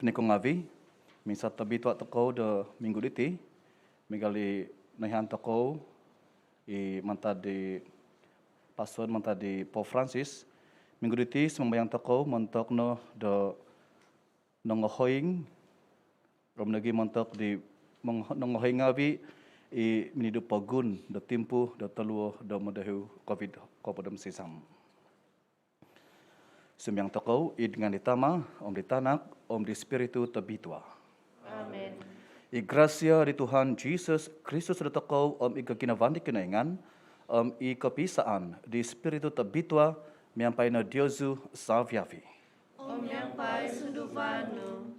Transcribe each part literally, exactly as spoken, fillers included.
Tobpinai ngaavi', misa tobitua' tokou do minggu diti, miagal i noihaan tokou i mantad di pason mantad di Pope Francis. Minggu diti sumambayang tokou montok no do nongohoing, om nogi montok di mong-, nongohoing ngaavi' i minidu pogun do timpu do toluo do modohiu Covid kopodom sisam. Sumambayang tokou id ngaan di Tama, om di Tanak, om di Spiritu Tobitua. Amen. I grasia di Tuhan Jisus Kristus dotokou, om i koginavaan di Kinoingan, om i kopiisaan di Spiritu Tobitua, miampai no diozu savi-avi. Om miampai sunduvan nu.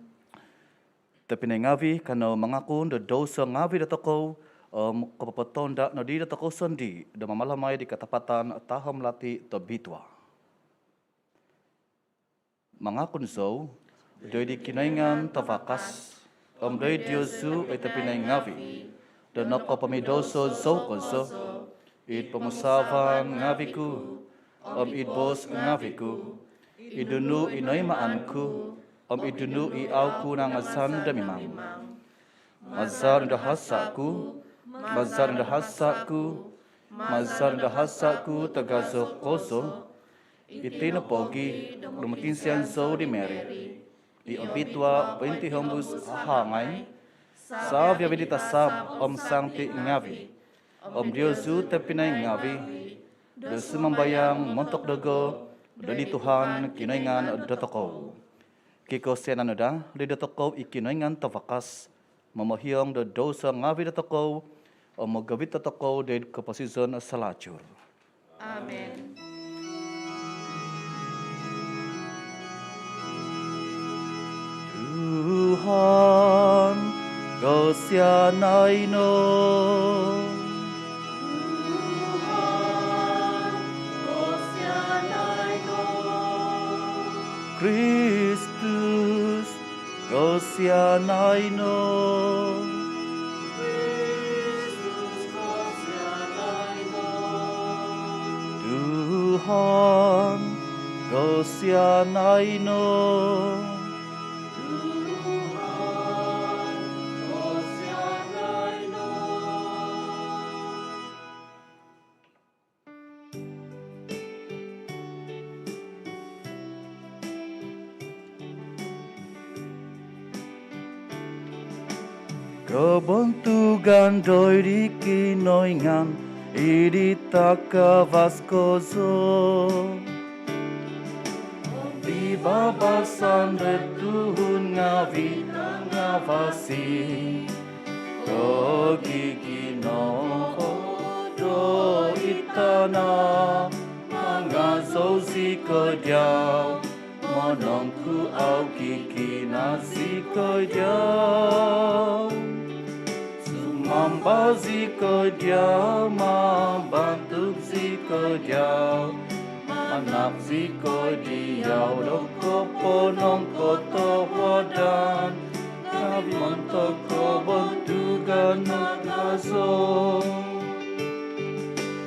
Tobpinai ngaavi', kanou mangakun do douso ngaavi' dotokou, om kopopotonda' nodi dotokou sondii' do mamalamai di katapatan tahom lati tobitua. Mangakun zou doid di Kinoingan Tavakas, om doid diozu oi tobpinai ngaavi', do nokopomidouso zou kozo, id pomusaavan ngaavi' ku, om id boos ngaavi' ku, id nunu i noimaan ku, om id nunu i au' ku nangazan do mimang. Maza' no do hasa' ku, maza' no do hasa' ku, maza' no do hasa' ku tagazo kozo. Iti no pogi' do mokiinsian zou di Mary i obitua' pointihombus hahangai, savi-avi di tasab om sangti ngaavi', om diozu tobpinai ngaavi', do sumambayang montok dogo doid di Tuhan Kinoingan dotokou. Kikosianan no daa dotokou i Kinoingan Tavakas, momohiong do douso ngaavi' dotokou, om mogovit dotokou doid koposizon salajur. Amen. Tuhan, kosianai no. Tuhan, kosianai no. Kristus, kosianai no. Kristus, kosianai no. Tuhan, kosianai no. Tuhan, kosianai no. Kobontugan doid di Kinoingan id di takavas kozo. Pibabasan do tuhun ngaavi' tangavasi. Koginavaan do id tana', mangazou zikoi diau, monongkuvau kikina zikoi diau. Sumamba zikoi diau, mambantug zikoi diau, manahak zikoi diau do koponongkotohuadan ngaavi' montok kobontugan do tagazo.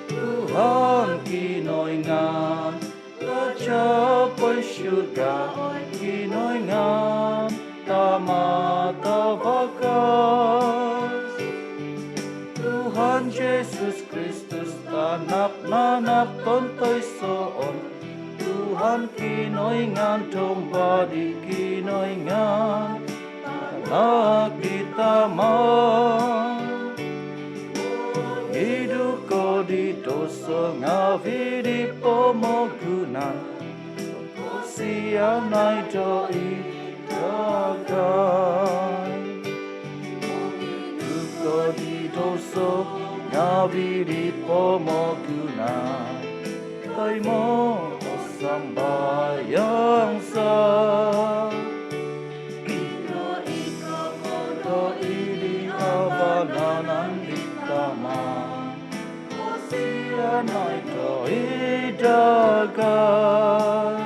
Tuhan Kinoingan, Raja' id surga, Kinoingan Tama' Tavakas. Tuhan Jesus Kristus, Tanak nanak tontoisoon, Tuhan Kinoingan, Domba di Kinoingan, Tanak di Tama'. Mongidu ko di douso ngaavi' di pomogunan, kosianai doid dagai. Mongidu ko di douso ngaavi' di pomogunan, toimoo' o sambayang za. Id komoyon di vanan di Tama', kosianai doid dagai.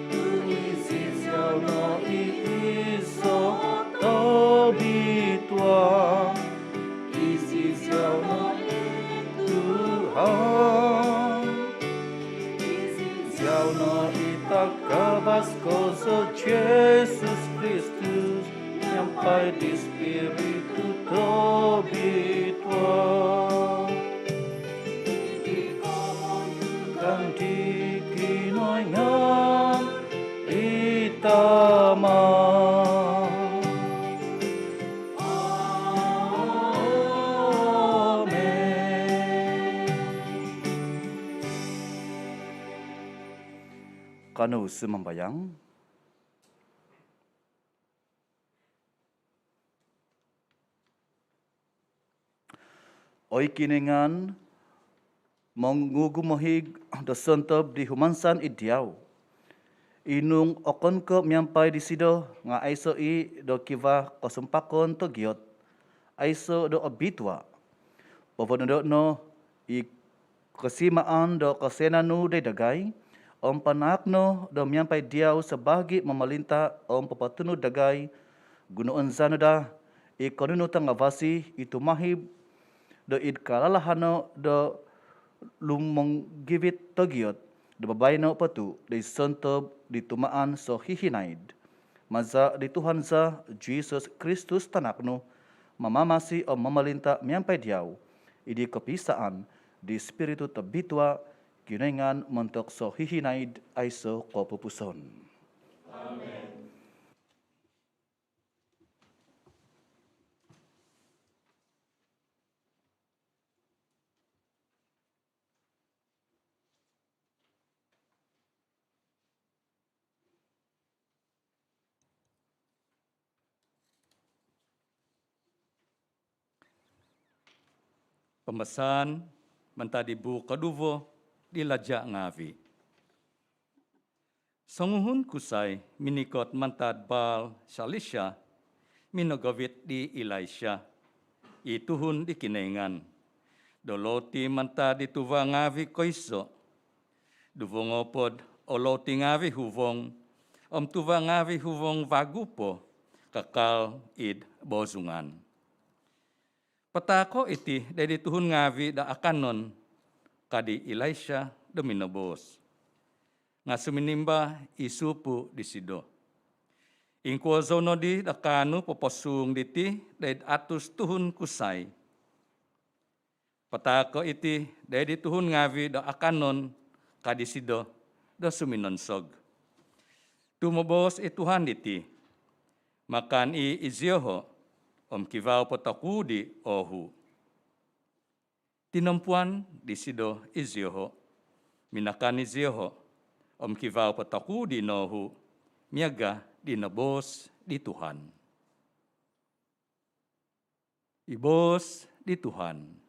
Tu' iziau no i iso' tobitua', iziau no i Tuhan, iziau no i takavas kozo, Jesus Kristus, Miampai di Spiritu Tobitua. Di kobontugan di Kinoingan i Tama. Amen. Kanou sumambayang. Oi Kinoingan, mongugumohig do sontob di humansan id Diau, i nung okon ko miampai disido nga aiso i do kivaa kosumpakon togiot, aiso do obitua. Povonodo no i kosimaan do kosianan nu doid dagai, om panaak no do miampai Diau sabaagi momolinta om popotunud dagai, gunoon za no daa i konunutan ngavasi i tumahib do id kalalahano do lumonggivit togiot do babaino po tu doid sontob di tumaan sohihinaid. Maza di Tuhan za Jesus Kristus Tanak nu, mamamasi om momolinta miampai Diau, id di kopiisaan di Spiritu Tobitua, Kinoingan montok sohihinaid aiso kopupuson. Amen. Pambasaan mantad di buuk koduvo di Laja' ngaavi'. Songuhun kusai minikot mantad Baal Salisya, minogovit di Ilaisya, i tuhun di Kinoingan, do louti mantad di tuva' ngaavi' koiso', duvo ngoopod o louti ngaavi' huvong, om tuva' ngaavi' huvong vagu po kakal id boozungan. Pataako' iti doid di tuhun ngaavi' do akanon, ka di Ilaisya do minoboos. Nga' suminimba i suupu' disido, "Ingkuo zou nodi do kaanu poposuung diti doid atus tuhun kusai?" "Pataako' iti doid di tuhun ngaavi' do akanon," ka disido do suminonsog. Tu' moboos i Tuhan diti, "Makan i' izioho', om kivaa po tokuudi' oohu'." Tinompuan disido izioho', minakan izioho', om kivaa po tokuudi' noohu', miaga' di noboos di Tuhan. I boos di Tuhan.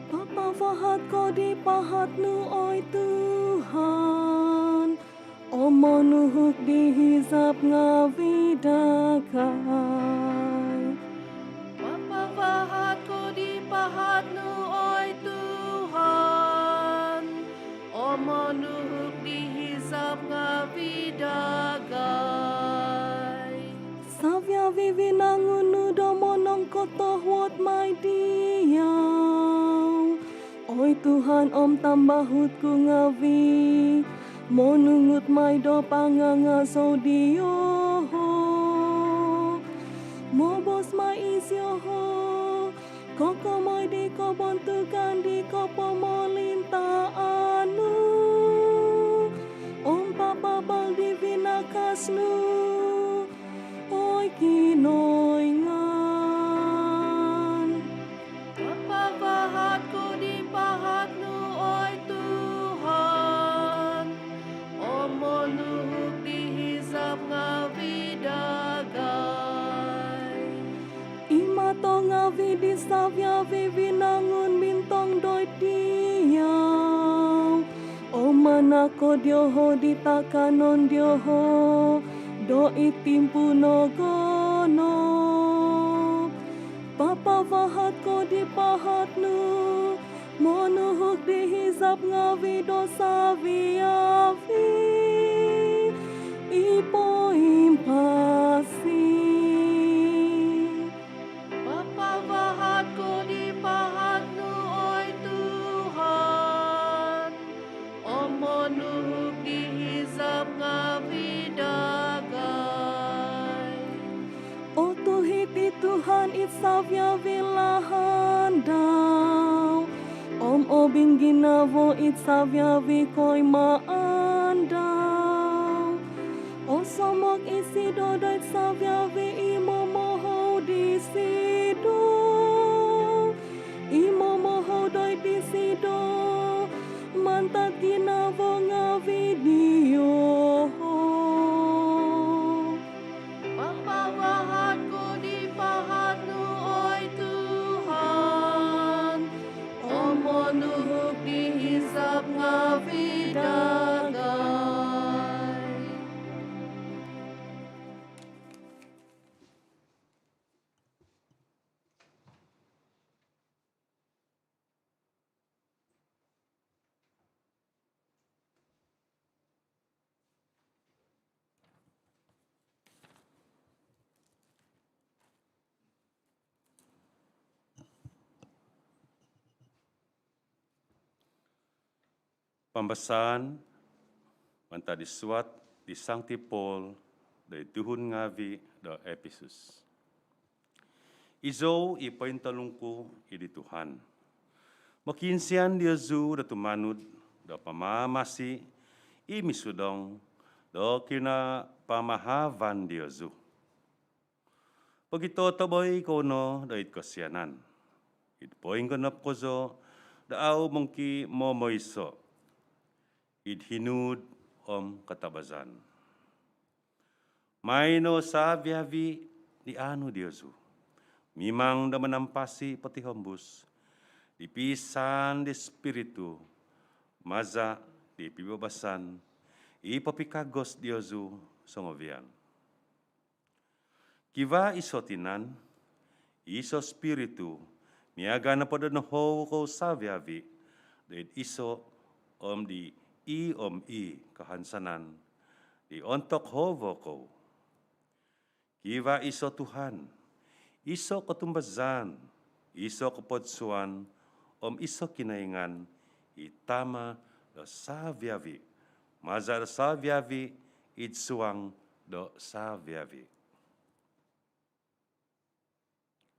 Papavahat ko di pahat nu, oi Tuhan, om monuhuk di hizab ngaavi' dagai. Papavahat ko di pahat nu, oi Tuhan, om monuhuk di hizab ngaavi' dagai. Savi-avi' vinangun nu do monongkotohuod mai Diau, oi Tuhan, om tambahut ku ngaavi', monungut mai do pangangazou dioho'. Moboos mai izioho', kokomoi di kobontugan di kopomolintaan nu, om papabal di vinakas nu, oi Kinoingan. Papavahat ko di pahat nu, oi Tuhan, om monuhuk di hizab ngaavi' dagai. I mato ngaavi' di savi-avi' vinangun mintong doid Diau, om Anak ko dioho di takanon dioho do i timpu nogono. Papavahat ko di pahat nu monuhuk di hizab ngavi do savi-avi i poimpasi. Papavahat ko di pahat nu, oi Tuhan, om monuhuk di hizab ngavi dagai. Otuhid i Tuhan id savi-avi lahan dau, om obinginavo id savi-avi koimaan dau. Osomok isido doid savi-avi i momohou disido, i momohou doid disido mantad ginavo ngavi dioho. Papavahat ko di pahat nu, oi Tuhan, om monuhuk di hizab ngavi dagai. Pambasaan mantad di suat di Sangti Paul doid tuhun ngavi do Epesus. Izou i pointolungku id di Tuhan, mokiinsian diozu do tumanud do pamamasi i misudong do kinapamahavan diozu. Pogitotoboi kou no doid kosianan, id poinggonop kozo do au mongkimomoiso, id hinuud om katabazan. Maino savi-avi di aanu diozu mimang do manampasi potihombus di piisaan di Spiritu, maza di pibabasan i popikagos diozu songovian. Kivaa iso tinan, iso Spiritu, miaga nopo do nohovo kou savi-avi doid iso om di i om i kahansanan di ontok hovo kou. Kivaa iso Tuhan, iso kotumbazaan, iso kopodsuan om iso Kinoingan, i Tama do savi-avi, maza do savi-avi, id suang do savi-avi.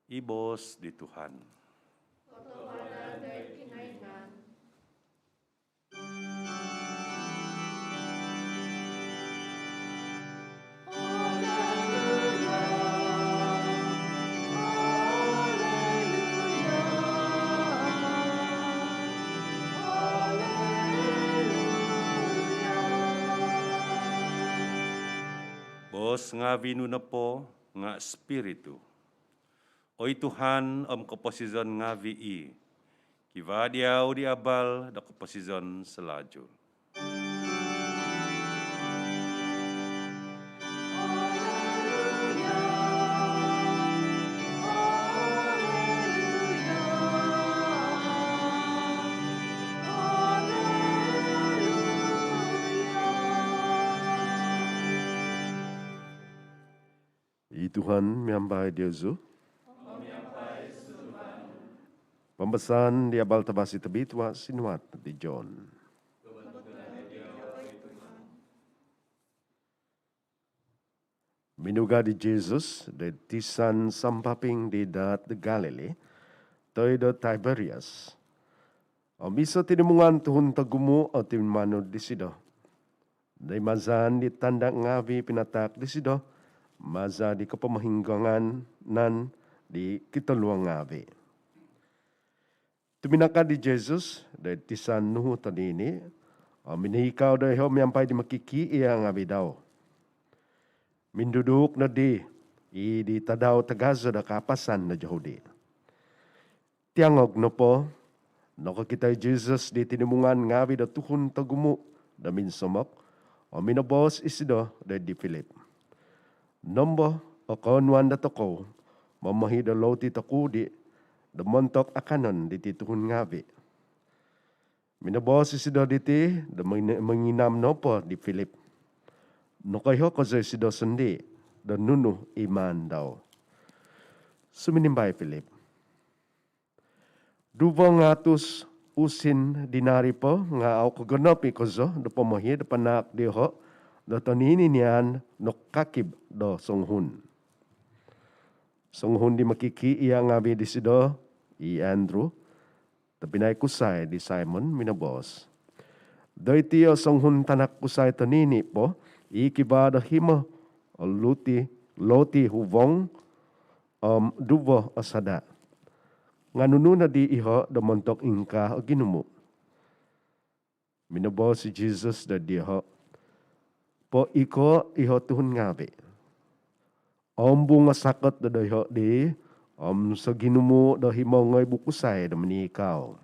I boos di Tuhan. Kotohuadan doid Kinoingan. Boos ngavi nu nopo nga Spiritu. Oi Tuhan, om koposizon ngavi i, kivaa diau di abal do koposizon salaju. I Tuhan miampai diozu. Pambasaan di Abal Tavasi Tobitua sinuat di John. Minuga di Jesus doid tisan sampaping di daat do Galili, toi do Tiberias, om iso tinimungan tuhun togumu o tumanud disido. Doid mazan di tanda ngavi pinataak disido, maza di kopomohingganganan di kitoluo ngavi. Tuminakad i Jesus doid tisan nuhu tonini, om minihikau doiho miampai di mokikiia ngavi dau. Minduduuk nodi i di tadau tagazo do kaapasan do Jahudi. Tiangog nopo, nokokito i Jesus di tinimungan ngavi do tuhun togumu do minsomok, om minoboos isido doid di Filip, "Nombo o koonuan dotokou momohi do louti tokudi do montok akanon diti tuhun ngaavi'?" Minoboos isido diti do mongin-, monginam nopo di Filip. Nokoiho kozo isido sondii' do nunu i maan dau. Suminimbar i Filip, "Duvo ngaatus usin dinari po nga' au kogonop i' kozo do pomohi' do panaak dioho' do tonini-nian nokakib do songuhun." Songuhun di mokikiia' ngaavi' disido, i Andrew, tobpinai kusai di Simon, minoboos, "Doiti o songuhun tanak kusai tonini' po i kivaa do himo o luti, louti huvong om duvo o sada'. Nga' nunu nodi iho' do montok ingkaa o ginumu'?" Minoboos i Jesus do dioho', "Poikoo' iho' tuhun ngaavi'." Ombung o sakot do doiho' dii om soginumu' do himo ngoibu kusai do miniikau.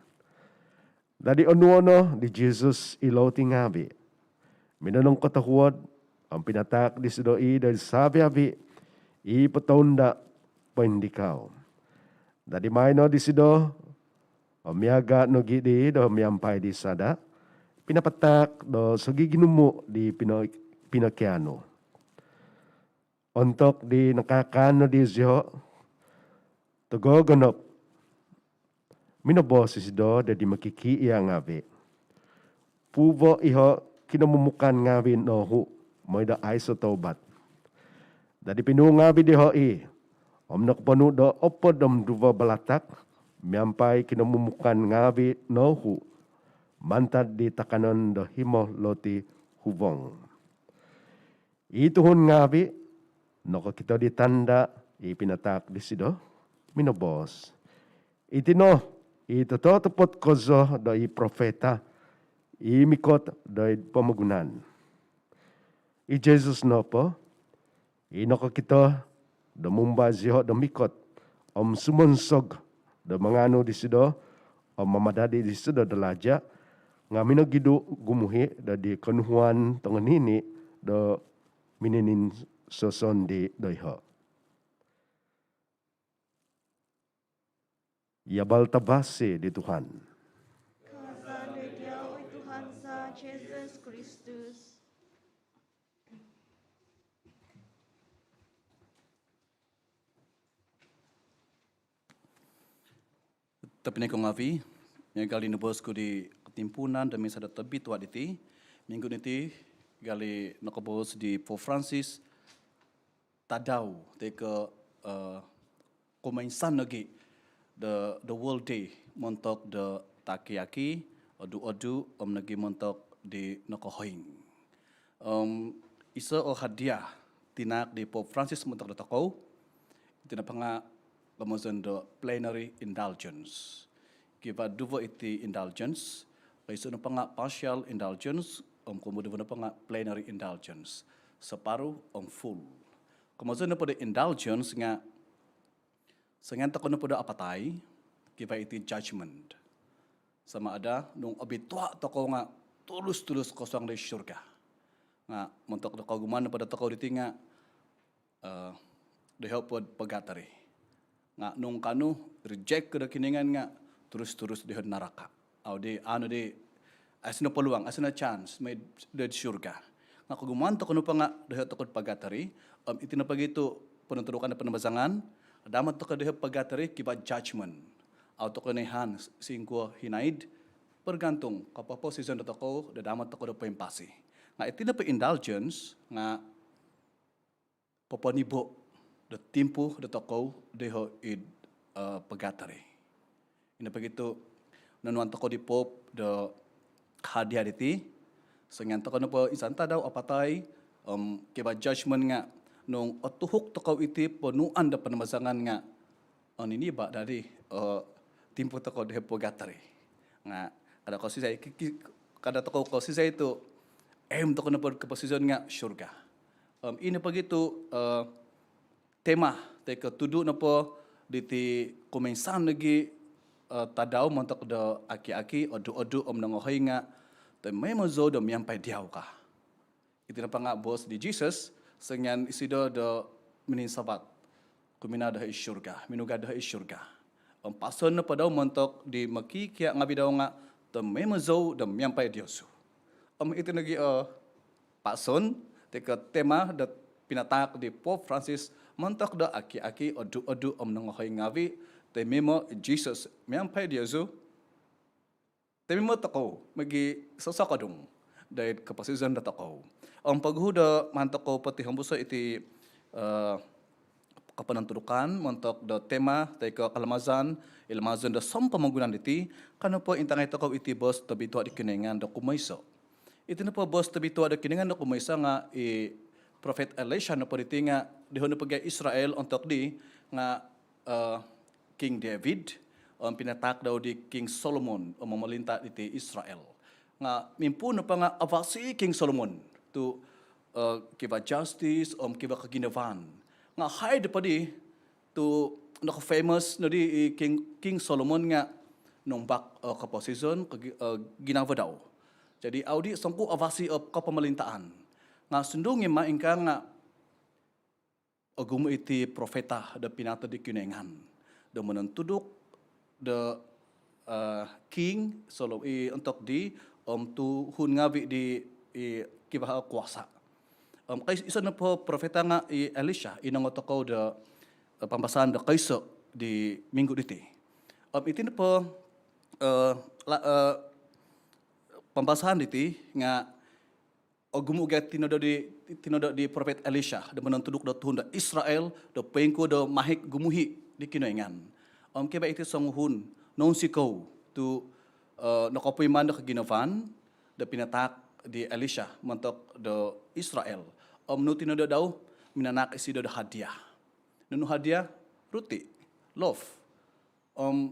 Dadi' onuo' no di Jesus i louti ngaavi', minonongkotohuod om pinataak disido i' do savi-avi' i potounda' poindikau. Dadi' maai no disido om miaga' nogi' dii do miampai di sada', pinapataak do sogiginumu' di pino-, pinokianu. Ontok di nakaakan nodi zioho' togogonop, minoboos isido do di mokikiia' ngaavi', "Puuvo' iho' kinomumukan ngaavi' nohu' moi do aiso' toubat." Dadi' pinuu ngaavi' dioho' i' om nokoponu' do opod om duvo balatak miampai kinomumukan ngaavi' nohu' mantad di takanon do himo louti huvong. I tuhun ngaavi' nokokito di tanda' i pinataak disido, minoboos, "Iti no i tototopot kozo do i profeta i mikot doid pomogunan." I Jesus nopo, i nokokito do mumba zioho' do mikot om sumonsog do manganu disido om mamadadi' disido do laja', nga' minogidu' gumuhi' do di konuhuan tongonini' do minininsosondii' doiho'. Abal tabasi di Tuhan. Kaazaan doid diau, oi Tuhan za Jesus Kristus. Tobpinai ku ngaavi', miagal di noboos ku di kotimpuunan do misa do tobitua' diti, minggu diti, miagal di nokoboos di Pope Francis, tadau toi ko', eh, kumoinsan nogi' do, do World Day montok do taki-aki, odu-odu, om nogi' montok di nokohoing. Om iso' o hadiah tinaak di Pope Francis montok dotokou, iti nopo nga' komozon do plenary indulgence. Kivaa duvo iti indulgence, iso' nopo nga' partial indulgence, om kumoduvo nopo nga' plenary indulgence. Separuh om full. Komozon nopo do indulgence nga' songian tokou nopo do apatai, kivaa iti judgment. Sama ada nung obitua' tokou nga' tulus-tulus kosuang doid syurga. Nga' montok do kogumuan nopo dotokou diti nga', eh, doiho' pod purgatory. Nga' nung kaanu reject ko do Kinoingan nga' tulus-tulus doiho' naraka'. Au di, anu di, aiso no peluang, aiso no chance moi doid syurga. Nga' kogumuan tokou nopo nga' doiho' tokou purgatory, om iti nopo gitu ponontudukan do panambazangan, damot tokou doiho' purgatory kivaa judgment. Au tokou noihaan singkuo hinaid, bergantung koposizon dotokou do damot tokou do poimpasi. Nga' iti nopo indulgence nga' poponibo' do timpu dotokou doiho' id, eh, purgatory. Ino pogi tu' nonuan tokou di Pope do hadiah diti, songian tokou nopo insan tadau apatai, om kivaa judgment nga' nung otuhuk tokou iti ponuan do panambazangan nga' oniniba' dadi, eh, timpu tokou doiho' purgatory. Nga' kada kosizai, ki-, ki-, kada tokou kosizai tu' aim tokou nopo koposizon nga' syurga. Om ino pogi tu', eh, tema toi ko' tudu nopo diti kumoinsan nogi', eh, tadau montok do aki-aki, odu-odu om nongohoing nga' "Tomoimo zou do miampai diau," ka. Iti nopo nga boos di Jesus songian isido do mininsavat kuminaa do hoi surga, minugad do hoi surga. Om pason nopo dau montok di mokikia ngavi dau nga, "Tomoimo zou do miampai diozu." Om iti nogi o pason toi ko tema do pinataak di Pope Francis montok do aki-aki, odu-odu om nongohoi ngavi, "Tomoimo Jesus miampai diozu." Tomoimo tokou mogisosokodung doid koposizon dotokou. Om poguhu do maan tokou potihombuso iti, eh, koponontudukan montok do tema toi ko kalamazan i lamazan do sompomogunan diti, ka nopo intangai tokou iti boos tobitua do Kinoingan do kumoiso. Iti nopo boos tobitua do Kinoingan do kumoiso nga i Prophet Elisha nopo diti nga diho nopo gia Israel ontok di nga, eh, King David, om pinataak dau di King Solomon om momolinta diti Israel. Nga mimpuun nopo nga avasi King Solomon tu, eh, kivaa justice om kivaa koginavaan. Nga hai'd nopo di tu noko-famous nodi i King, King Solomon nga nombak, eh, koposizon, kogi-, eh, ginavo dau. Jadi au di songkuo avasi o kopomolintaan. Nga sundung i ma ingkaa nga ogumu iti profeta do pinaatod di Kinoingan do monontuduk do, eh, king Solo-, i ontok di om tuhun ngavi di i kivaa kuasa. Om koiso nopo profeta nga i Elisha, i nongotokou do, eh, pambasaan do koiso di minggu diti. Om iti nopo, eh, la-, eh, pambasaan diti nga ogumu gia tinodo di, tinodo di Prophet Elisha do monontuduk do tuhun do Israel do poingkuo do mahik gumuhi di Kinoingan. Om kivaa iti songuhun nounsikou tu, eh, nokopuiman do koginavaan do pinataak di Elisha montok do Israel. Om nunu tinodo dau? Minanaak isido do hadiah. Nunu hadiah? Ruti, loaf. Om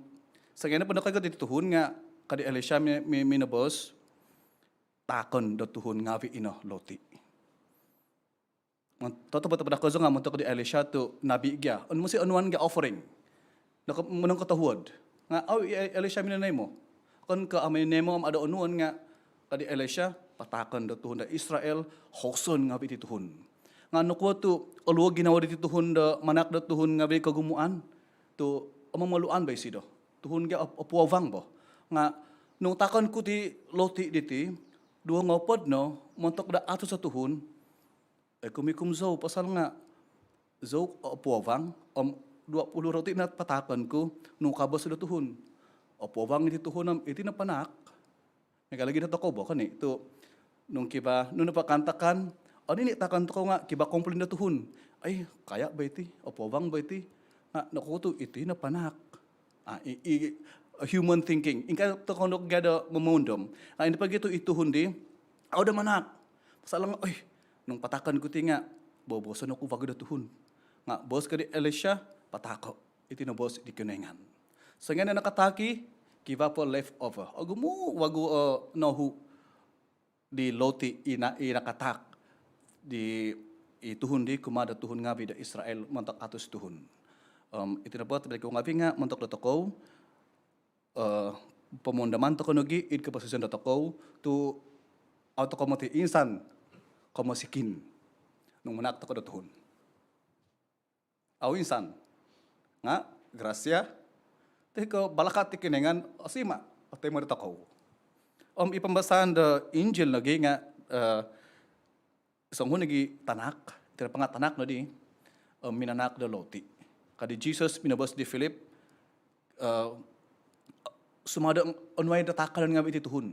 songian nopo nokoikot iti tuhun nga ka di Elisha mi-, mi-, minoboos, "Taakon do tuhun ngavi ino loti." Toto po-, topot do kozo nga montok di Elisha tu nabi gia, onu mositi onuan gia offering. Noko-, monongkotohuod. Nga au i Elisha minanaimo. Okon ko au minanaimo om au do onuan nga ka di Elisha, "Pataakon do tuhun do Israel, houson ngavi iti tuhun." Nga nokuo tu oluo ginavo diti tuhun do manaak do tuhun ngavi kogumuan tu omomoluan bo isido. Tuhun gia op-, opuavang bo. Nga nung taakon ku iti loti diti, duvo ngoopod no montok do atus o tuhun, eh, kumikum zou pasal nga zou opuavang, om dua puluh roti no pataakon ku, nung kabos do tuhun. Opuavang iti tuhun om iti no panaak. Miaga lagi dotokou bo kan i tu nung kivaa nunu nopo kaantakan, onini taakon tokou nga kivaa komplain do tuhun. "Ai, kaya bo iti, opuavang bo iti." Nga nokuo tu iti no panaak. Ah, i, i, human thinking. Ingkaa tokou nogi do momoundom. Nga ino pogi tu i tuhun di au do manaak. Pasal nga, "Oi, nung pataakon ku iti nga boboson oku vagu do tuhun." Nga boos ka di Elisha, "Pataako." Iti no boos di Kinoingan. Songian do nakataak i, kivaa po left over. Ogumu vagu, eh, nohu di loti i na-, i nakataak di i tuhun di kumaa do tuhun ngavi do Israel montok atus tuhun. Om iti nopo tobpinai ku ngavi nga montok dotokou, eh, pomundaman tokou nogi id koposizon dotokou tu au tokou moti insan komosikin nung manaak tokou do tuhun. Au insan. Nga grasia toi ko balakat di Kinoingan osima otoimo dotokou. Om i pambasaan do Injil nogi nga, eh, songuhun nogi tanak, iti nopo nga tanak nodi, om minanaak do loti. Ka di Jesus minoboos di Philip, eh, "Sumada onuai do taakanon ngavi iti tuhun."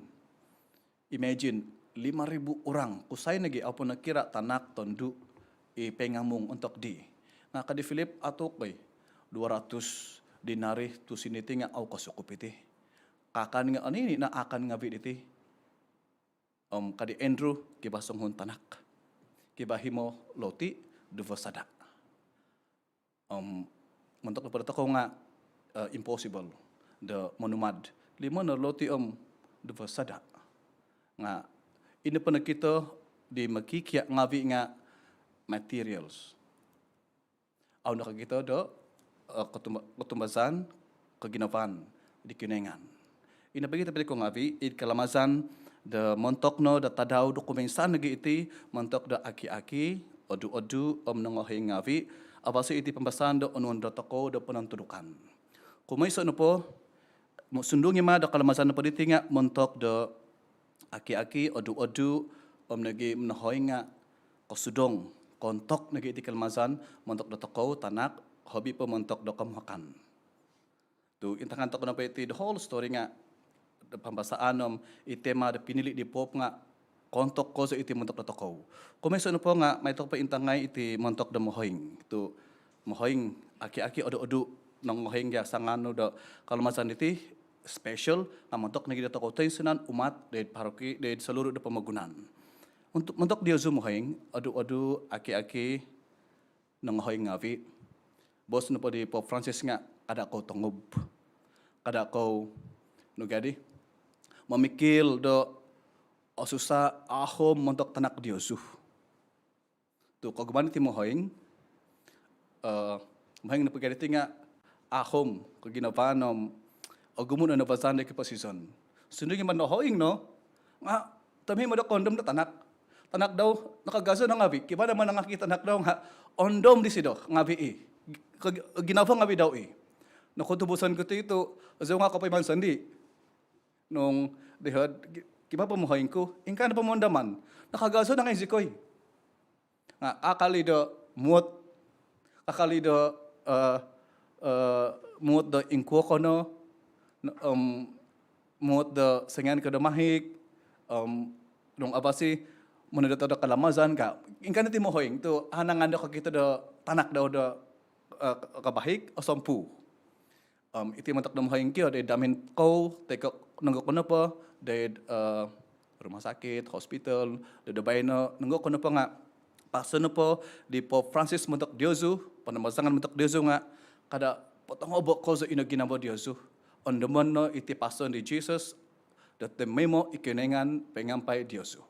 Imagine, lima ribu orang, kusai nogi au po nokira tanak, tondu, i poingamung ontok di. Nga ka di Philip, "Atuk, oi, dua ratus denari tusin diti nga au kosukup iti. Kaakan nga onini no akan ngavi diti." Om ka di Andrew, kivaa songuhun tanak. Kivaa himo loti, duvo sada. Om montok nopo dotokou nga, eh, impossible do monumad limo no loti om duvo sada. Nga i nopo nokito di mokikia ngavi nga materials. Au nokokito do, eh, kotumba-, kotumbazaan, koginavaan di Kinoingan. Ino pogi tobpinai ku ngavi, id kalamazan Do montok no do tadau do kumoinsan nogi iti montok do aki-aki, odu-odu om nongohoing ngaavi', avasi iti pambasaan do onuon dotokou do ponontudukan. Kumoiso nopo, sundung i' ma do kalamazan nopo diti nga' montok do aki-aki, odu-odu om nogi monohoing nga' kosudong, koontok nogi iti kalamazan montok dotokou tanak, hobi po montok do komuhakan. Tu intangan tokou nopo iti the whole story nga' do pambasaan om i tema do pinili di Pope nga' koontok kozo iti montok dotokou. Kumoiso nopo nga' mai tokou po intangai iti montok do mohoing. Tu mohoing, aki-aki, odu-odu, nongohoing gia sangan nu do kalamazan diti special nga' montok nogi dotokou toinsanan umat doid paroki doid seluruh do pomogunan. Untuk montok diozu mohoing, odu-odu, aki-aki, nongohoing ngaavi', boos nopo di Pope Francis nga' kada' kou tongob. Kada' kou, nu gia di, mamikil do osusa, ahom montok tanak diozu. Tu kogumaan iti mohoing, eh, mohoing nopo gia diti nga' ahom koginavaan om ogumu' no nabazaan do koposizon. Sundung i' ma do nohoing no nga' tomoimo do koondom do tanak. Tanak dau nakagazo no ngaavi', kivaa no manangaki tanak dau nga' oondom disido ngaavi' i. Ko-, ginavo ngaavi' dau i. Nokotubusan ku ti tu, zou nga' kopoiman sondii'. Nung diho'd, ki-, kivaa po mohoing ku, ingkaa nopo moondoman, nakagazo no ngai' zikoi. Nga' kakal i' do muot, kakal i' do, eh, eh, muot do ingkuo ko no, om muot do songian ko do mahik, om nung avasi monondoto do kalamazan ka. Ingkaa no iti mohoing tu anangan do kokito do tanak dau do, eh, kabahik, osompu. Om iti montok do mohoing kio doid hamin kou, toi ko nonggo kou nopo doid, eh, rumah sakit, hospital, doid baino, nonggo kou nopo nga', pason nopo di Pope Francis montok diozu, panambazangan montok diozu nga', kada' potongobo' kozo ino ginavo diozu. Ondomon no iti pason di Jesus do tomoimo i Kinoingan poingampai diozu.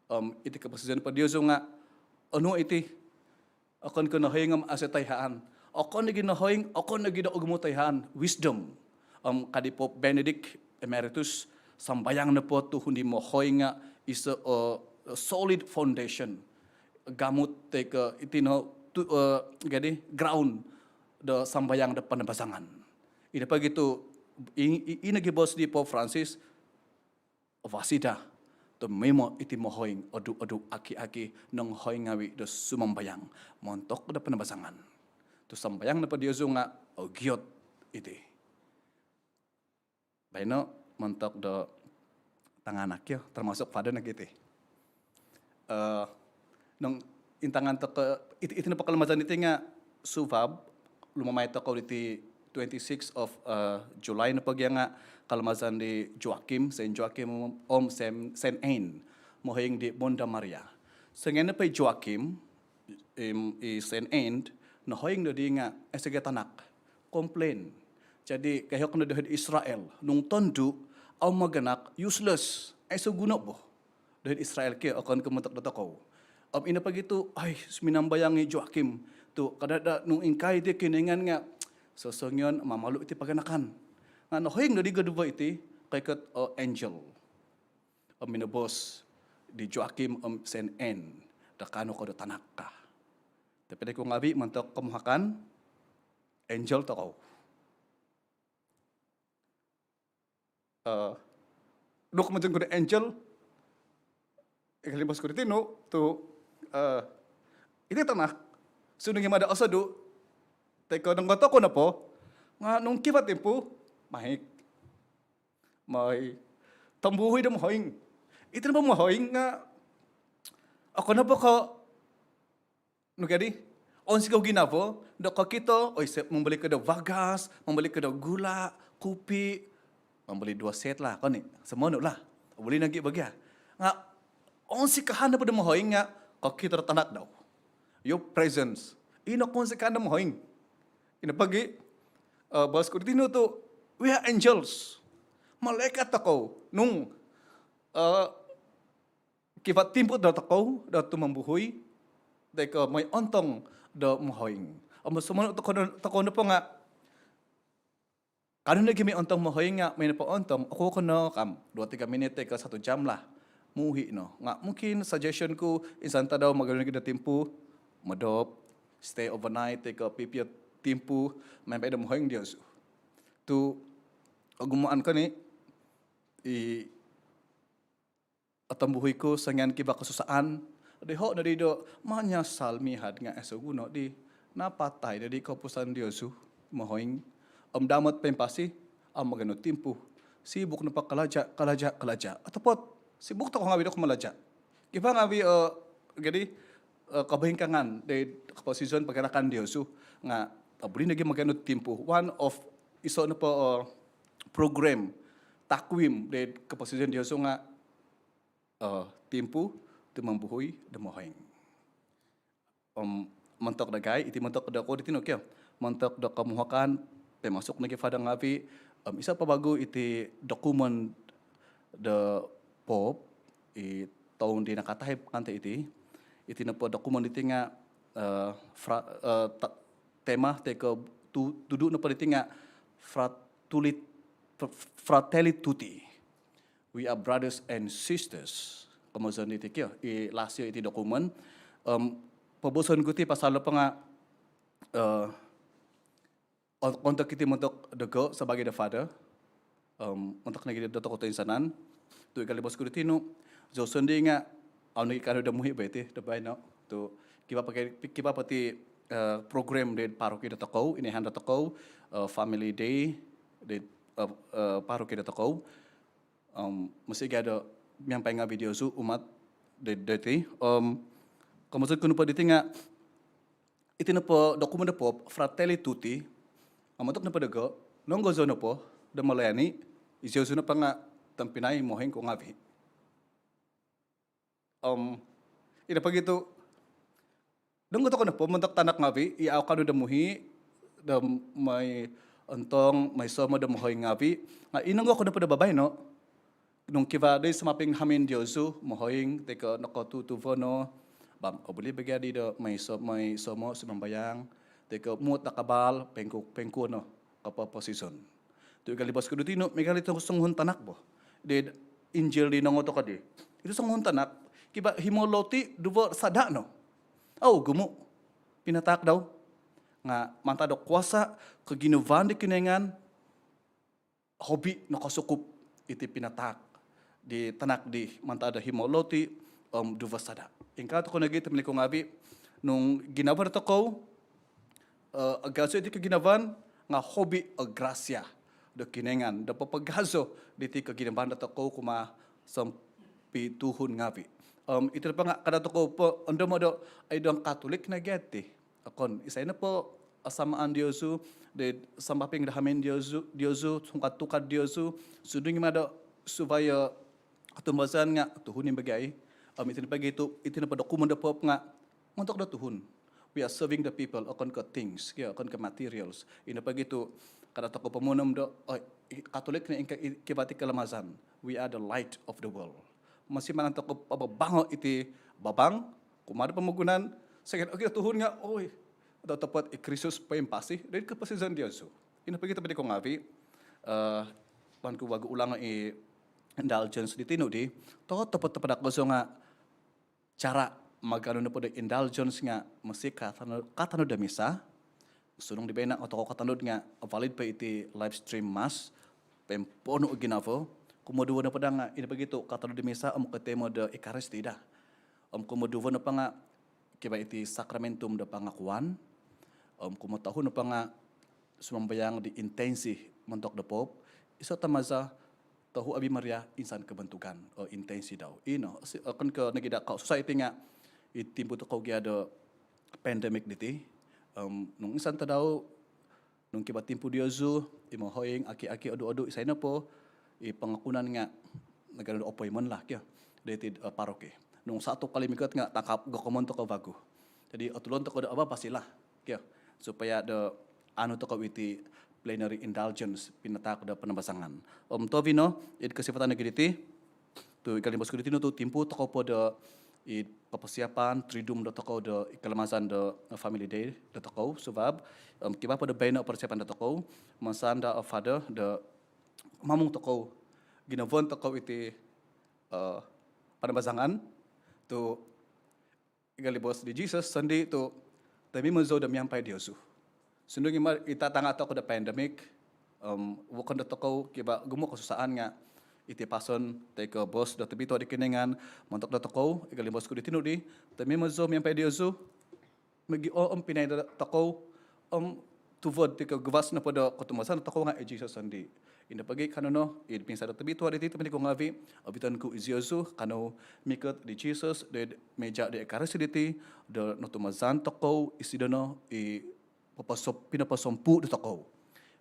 Om iti koposizon nopo diozu nga' onu iti, okon ko nohoing om aiso toihaan. Okon nogi nohoing, okon nogi do ogumu' toihaan. Wisdom. Om ka di Pope Benedict Emeritus, sambayang nopo tuhun di mohoing nga' iso o solid foundation. Gamut toi ko iti no tu, eh, jadi ground do sambayang do panambazangan. Ino pogi tu, i, i, ino gi boos di Pope Francis, avasi daa, tomoimo iti mohoing, odu-odu, aki-aki, nongohoing ngaavi' do sumambayang montok do panambazangan. Tu sambayang nopo diozu nga' ogiot iti. Baino montok do tanganak kio, termasuk father nogi iti. Eh, nung intangan tokou, it-, iti nopo kalamazan iti nga' suvab, lumamai tokou diti twenty six of, eh, July nopo gia nga' kalamazan di Joachim, Saint Joachim om Saint, Saint Anne, mohoing di Bonda Maria. Songian nopo i Joachim, im, i Saint Anne, nohoing no di nga' aiso gia tanak, komplain. Jadi, kaihok no doid Israel, nung tondu, au maganak, useless, aiso guno bo. Doid Israel kio, okon ko montok dotokou. Om ino pogi tu, ai, suminambayang i Joachim tu, kada' daa nung ingkaa iti Kinoingan nga' sosongion mamalu iti paganakan. Nga' nohoing no di koduvo iti, koikot o angel. Om minoboos di Joachim om Saint Anne, do kaanu kou do tanak ka. Tapi doid ku ngaavi' montok komuhakan, angel tokou. Eh, duk montok do angel, i kolimbos ku di tinu tu, eh, iti tanak, sundung i' ma do osodu, toi ko nonggo tokou nopo, nga' nung kivaa timpu, mahik. Moi tombuhui do mohoing. Iti nopo mohoing nga' okon nopo ko, nu gia di, ounsikou ginavo do kokito, oi, se-, mambali ko do vagas, mambali ko do gula, kupi, mambali duo set lah, koni, somonu lah. Buli nogi bo gia. Nga' ounsikaan nopo do mohoing nga' kokito do tanak dau. Your presence. Ino kounsikaan do mohoing. Ino pogi, eh, boos ku di tinu tu, we are angels. Malaikat tokou. Nung, eh, kivaa timpu dotokou do tumombuhui, toi ko moi ontong do mohoing. Om somonu tokou, tokou nopo nga' Kanou nogi mi ontong mohoing nga, mai nopo ontong, oku kono kam, dua tiga minit toi ko satu jam lah. Muhi no. Nga mungkin suggestion ku, insan tadau maganu nogi do timpu, modop, stay overnight toi ko pipio timpu, miampai do mohoing diozu. Tu, ogumu an ko ni, i otombuhui ku songian kivaa kosusaan, doiho nodi do manyasal mihad nga aiso guno di, napatai nodi kopusan diozu mohoing. Om daamot poimpasi, om maganu timpu. Sibuk nopo kalaja, kalaja, kalaja. Otopot, sibuk tokou ngavi do kumalaja. Kivaa ngavi, eh, jadi, eh, kebengkangan di koposizon pergerakan diozu nga, eh, buli nogi maganu timpu. One of iso nopo, eh, program takwim di koposizon diozu nga, eh, timpu tumombuhui do mohoing. Om montok dagai, iti montok dokou di tinu kio. Montok do komuhakan, poimasuk nogi Father ngavi, om iso po vagu iti dokumen do Pope, i toun di nakatahib kanto iti. Iti nopo dokumen diti nga, eh, fra-, eh, ta-, tema toi ko tu-, tudu nopo diti nga Fratulit-, Fr-, Fratelli Tutti. We are brothers and sisters. Komozon iti kio, i lasio iti dokumen. Om, poboson ku ti pasal nopo nga, eh, on-, ontok iti montok dogo sabaagi do Father. Om, ontok nogi do tokou toinsanan. Tu i kali bos ku di tinu, zou sondii nga, au nogi kaanu do muhi bo iti, do baino. Tu, kivaa po, kivaa po ti, eh, program di paroki do tokou, inihan do tokou, eh, Family Day, di, eh, eh, paroki do tokou. Om, mositi gia do miampai ngavi diozu umat di, diti. Om, komoson ku nopo diti nga, iti nopo dokumen do Pope, Fratelli Tutti, om ontok nopo dogo, nonggo zou nopo do melayani, iziozu nopo nga tompinai mohoing ku ngavi. Om, ino pogi tu, nonggo tokou nopo montok tanak ngavi, i au kaanu do muhi, do moi ontong, moi somo do mohoing ngavi, nga i nonggo kou nopo do babaino, nung kivaa di sumaping hamin diozu, mohoing, toi ko nokotutuvo no, bang, obuli bo gia di do moi so-, moi somo sumambayang, toi ko muot do kabal, poingku-, poingkuo no kopoposizon. Tu i kali bos ku di tinu, miagal di songuhun tanak bo. Di Injil di nongou tokou di. Iti songuhun tanak, kivaa himo loti, duvo sada no. Au ogumu. Pinatahak dau. Nga mantad do kuasa, koginavaan di Kinoingan, hobi nokosukup iti pinatahak di tanak di mantad do himo loti, om duvo sada. Ingkaa tokou nogi tobpinai ku ngavi, nung ginavo do tokou, eh, agazo iti koginavaan nga hobi o grasia do Kinoingan, do papagazo diti koginavaan do tokou kumaa sompituhun ngavi. Om, iti nopo nga kada tokou po ondomo do, ai dong Katolik nogi iti. Okon, isai nopo asamaan diozu, di sampaping do hamin diozu, diozu, sungkad-tukad diozu, sundung i ma do suvai o kotumbazaan nga tuhun i bagai. Om, iti nopo gia tu, iti nopo dokumen do Pope nga montok do tuhun. We are serving the people, okon ko things, kio, okon ko materials. Ino pogi tu, kada tokou pomunom do, oi, i-, Katolik ni ingkaa i-, kivaa ti kalamazan. We are the light of the world. Mositi maan tokou pababango iti babang, kumaa do pomogunan, songian okito tuhun nga, oi, otopot i Kristus poimpasi doid koposizon diozu. Ino pogi tobpinai ku ngavi, eh, maan ku vagu ulango i indulgence di tinu di, totopot tobpinai ku zou nga, cara maganu nopo do indulgence nga mositi katanud, katanud do misa. Sundung di baino nga tokou katanud nga valid po iti live stream mass, poimponu o ginavo. Kumoduvo nopo daa nga, ino pogi tu katanud do misa om kotoimo do Ekaristi daa. Om kumoduvo nopo nga kivaa iti sakramentum do pangakuan. Om kumotohu nopo nga sumambayang di intensi montok do Pope, iso tamaza tohu Ave Maria insan kabantugan o intensi dau. Ino, si-, okon ko nogi daa kosusah iti nga, i timpu tokou gia do pandemik diti. Om, nung insan tadau, nung kivaa timpu diozu, i mohoing, aki-aki, odu-odu, isai nopo, i pangakunan nga, naganu do appointment lah, kio, doiti, eh, paroki. Nung satu kali mikot nga tangkap gokomon tokou vagu. Jadi, otulon tokou do apa pastilah. Kio, supaya do anu tokou iti plenary indulgence pinatahak do panambazangan. Om tovi no, id kosivatan nogi diti, tu i kali bos ku di tinu tu timpu tokou po do i koposiapan triduum dotokou do i kalamazan do Family Day dotokou, sabab om kivaa po do baino persiapan dotokou, maza' do Father do mamung tokou, ginavaan tokou iti panambazangan tu' i gali boos di Jesus sondii' tu' tomimo zou do miampai diozu. Sundung i' ma i tatanga' tokou do pandemik, vokon dotokou kivaa ogumu' kosusaan nga' iti pason toi ko' boos do tobitua di Kinoingan montok dotokou, i gali boos ku di tinu' di, tomimo zou miampai diozu, mogiompinai dotokou om tuvod toi ko' guvas nopo do kotumbazaan dotokou nga' i Jesus sondii'. Ino pogi' kanou no id misa do tobitua diti, tobpinai ku ngaavi', obiton ku iziozu kanou mikot di Jesus doid mija' di Ekaristi diti do notumbazaan tokou isido no i pinoposompuu' dotokou.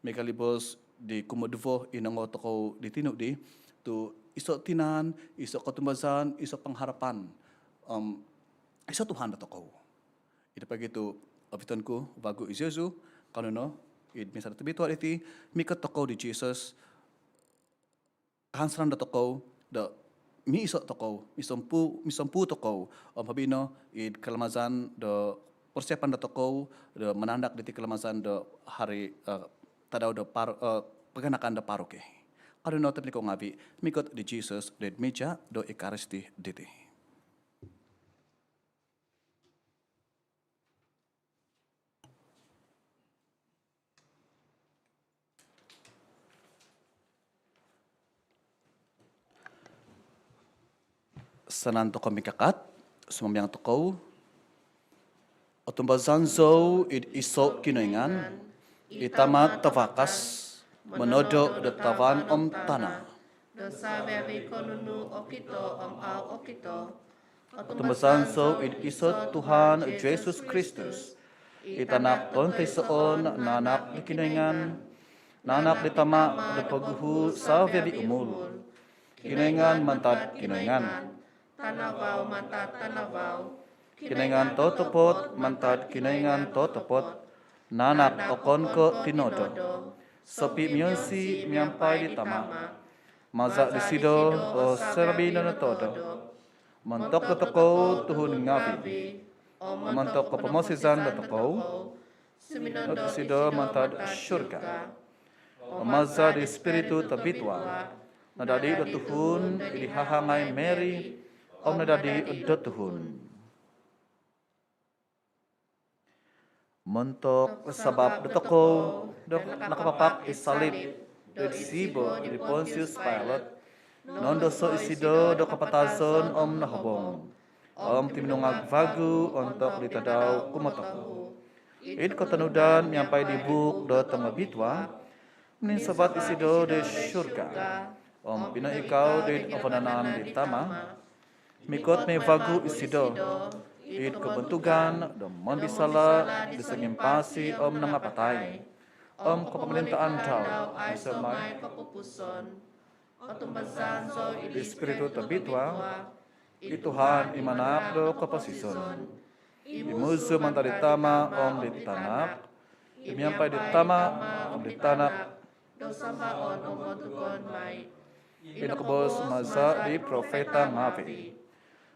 Miagal i boos di kumoduvo i nongou tokou di tinu' di tu' iso' tinan, iso' kotumbazaan, iso' pangharapan, iso' Tuhan dotokou. Ino pogi' tu' obiton ku vagu iziozu kanou no id misa do tobitua diti mikot tokou di Jesus, kahansanan dotokou do miiso' tokou, misompuu, misompuu tokou om hobi no id kalamazan do persiapan dotokou do manandak diti kalamazan do hari, tadau do par- paganakan do paroki. Kanou no tobpinai ku ngaavi' mikot di Jesus doid mija' do Ekaristi diti. Sanan tokou mingkakat, sumambayang tokou. Otumbazaan zou id iso' Kinoingan, i Tama' tavakas, monodo do tavan om tana'. Do savi-avi' ko' nunu okito om au okito. Otumbazaan zou id iso' Tuhan Jesus Kristus, i Tanak tontoisoon, naanak di Kinoingan, naanak di Tama' do poguhu savi-avi' umul. Kinoingan mantad Kinoingan, tanavau mantad tanavau, Kinoingan totopot mantad Kinoingan totopot, naanak okon ko' tinodo, sopi' mionsi' miampai di Tama'. Maza' disido o savi-avi' notodo. Montok dotokou tuhun ngaavi' om montok kopomosizan dotokou, suminondot isido mantad surga. Om maza' di Ispiritu Tobitua, nadadi do tuhun id di hahangai Mary om nadadi do tuhun. Montok sabap dotokou do nakapapak id salib id sibo di Pontius Pilate, nondoso isido do kapatazon om nohobong, om tuminungag vagu ontok di tadau kumotohu id kotonudan miampai di buuk do tongobitua. Mininsavat isido di surga om pinoikau di vanan di Tama'. Mikot mai vagu isido id kobontugan do mombisala' di songimpasi om nangapatai, om kopomorintaan dau aiso' mai kopupuson. Otumbazaan zou id Ispiritu Tobitua, i Tuhan i manahak do koposizon, i muzu mantad di Tama' om di Tanak, i miampai di Tama' om di Tanak do sambaon om bontugon mai, i nokoboos maza' di profeta ngaavi'.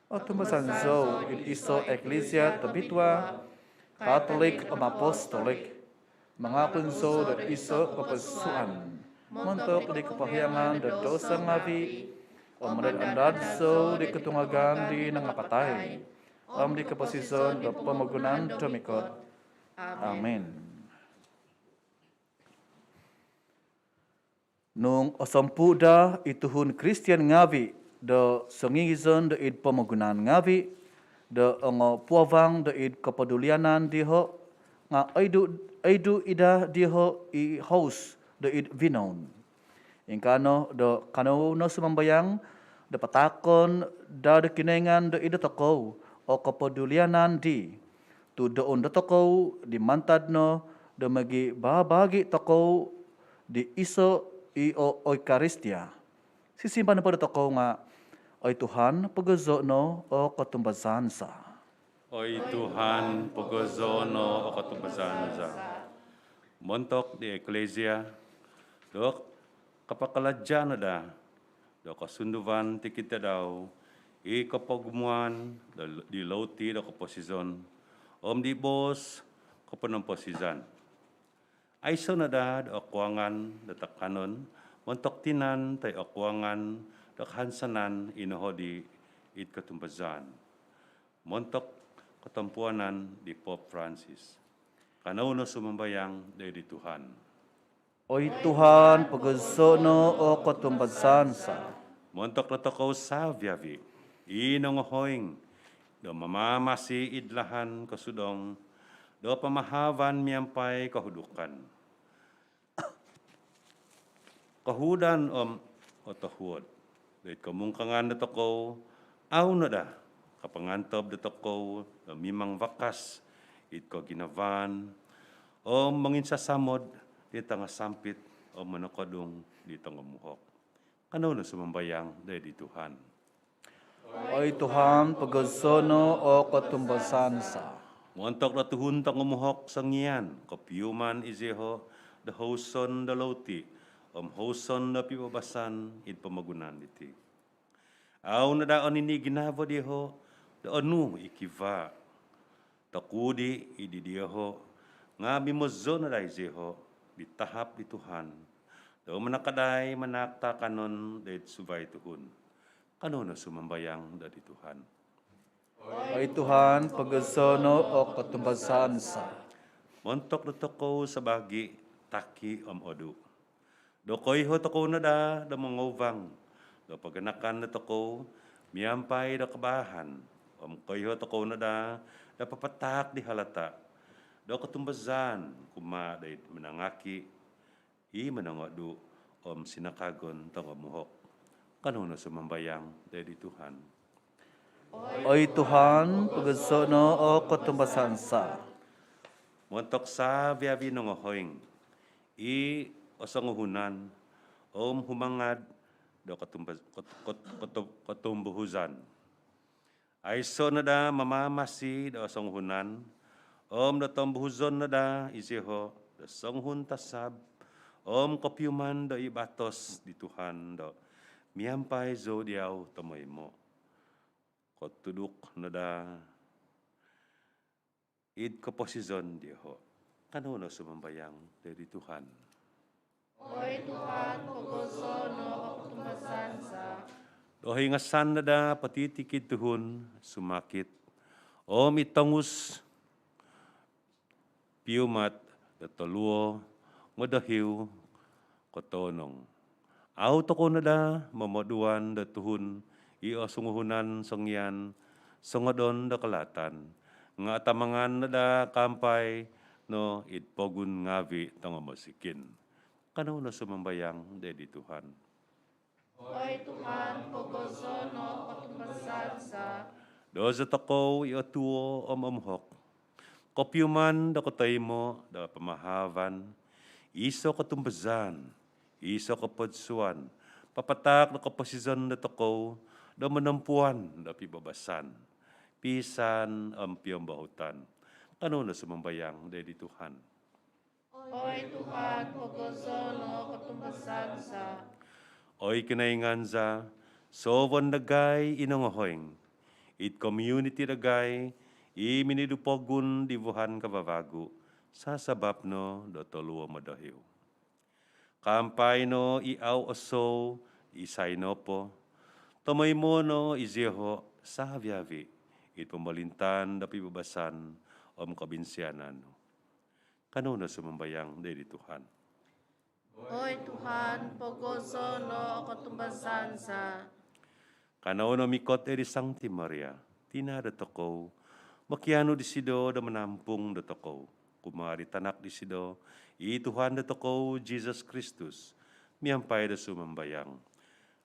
Otumbazaan zou id iso' iklisia tobitua, Katolik om Apostolik. Mangakun zou do iso' koposusuan montok di kopohiangan do dosa ngaavi', om mandad-andad zou di kotungagan di nangapatai, om di koposizon do pomogunan do mikot. Amin. Nung osompuu' daa i tuhun Kristian ngaavi' do songingizon do id pomogunan ngaavi' do ongopuavang do id kopodulianan diho', nga' oidu', oidu' i' daa diho' i hous do id vinoun. Ingkaa no do kanou no sumambayang do pataakon daa do Kinoingan do id dotokou o kopodulianan dii, tu' doun dotokou di mantad no do mogibabagi' tokou di iso' i o Eukaristia. Sisimbar nopo dotokou nga', oi Tuhan, pogozoo' no o kotumbazaan za. Oi Tuhan, pogozoo' no o kotumbazaan za. Montok di iklisia, do kapakalaja' no daa do kosunduvan tikid tadau i kopogumuan do, di louti do koposizon om di boos koponomposizan. Aiso' no daa do okuangan do takanon montok tinan toi okuangan do kahansanan i nohodi id kotumbazaan montok kotompuanan di Pope Francis. Kanou no sumambayang doid di Tuhan. Oi Tuhan, pogoso' no o kotumbazaan za. Montok dotokou savi-avi i nongohoing do mamamasi id lahan kosudong do pamahavan miampai kohudukan, kohuudan om otohuod doid komungkangan dotokou, au' no daa kapangantob dotokou do mimang vakas id koginavaan om monginsasamod di tangasampit om monokodung di tongomuhok. Kanou no sumambayang doid di Tuhan. Oi Tuhan, pogoso' no o kotumbazaan za. Montok do tuhun tongomuhok songian kopiuman iziho' do houson do louti om houson do pibabasan id pomogunan diti. Au' no daa onini' ginavo diho' do onu i kivaa tokudi' id diho', nga' mimozo' no daa iziho' di tahap di Tuhan do manakadai manaak taakanon doid suvai tuhun. Kanou no sumambayang doid di Tuhan. Oi Tuhan, pogoso' no o kotumbazaan za. Montok dotokou sabaagi' taki' om odu' do koiho' tokou no daa do mongouvang do paganakan dotokou miampai do kabaahan om koiho' tokou no daa do papataak di halata' do kotumbazaan kumaa doid minangaki' i monongodu' om sinakagon tongomuhok. Kanou no sumambayang doid di Tuhan. Oi Tuhan, pogoso' no o kotumbazaan za. Montok savi-avi nongohoing i osonguhunan om humangad do kotumba-, kot-, kot-, kotum-, kotumbuhuzan. Aiso' no daa mamamasi do osonguhunan om do tombuhuzon no daa iziho' do songuhun tasab om kopiuman do i batos di Tuhan do miampai zou diau tomoimo'. Kotuduk no daa id koposizon diho'. Kanou no sumambayang doid di Tuhan. Oi Tuhan, pogoso' no o kotumbazaan za. Do hingasan no daa potitikid tuhun sumakit om i tongus piumat do toluo ngodohiu kotoonong. Au' tokou no daa momoduan do tuhun i osonguhunan songian songodon do kalaatan, nga' atamangan no daa kaampai no id pogun ngaavi' tongomosikin. Kanou no sumambayang doid di Tuhan. Oi Tuhan, pogoso' no o kotumbazaan za. Dozo tokou i otuo om omuhok kopiuman do kotoimo' do pamahavan, iso' kotumbazaan, iso' kopodsuan, papataak do koposizon dotokou do monompuan do pibabasan, piisaan om piombohutan. Kanou no sumambayang doid di Tuhan. Oi Tuhan, pogoso' no o kotumbazaan za. Oi Kinoingan za, soovon dagai i nongohoing id komuniti dagai i minidu pogun di vuhan kavavagu, sasabap no do toluo modohiu. Kaampai no i au' osou isai nopo, tomoimo' no iziho' savi-avi id pomolintaan do pibabasan om kobinsianan nu. Kanou no sumambayang doid di Tuhan. Oi Tuhan, pogoso' no o kotumbazaan za. Kanou no mikot doid di Sangti Maria, tina' dotokou, mokianu disido do manampung dotokou kumaa di tanak disido, i Tuhan dotokou Jisus Kristus, miampai do sumambayang.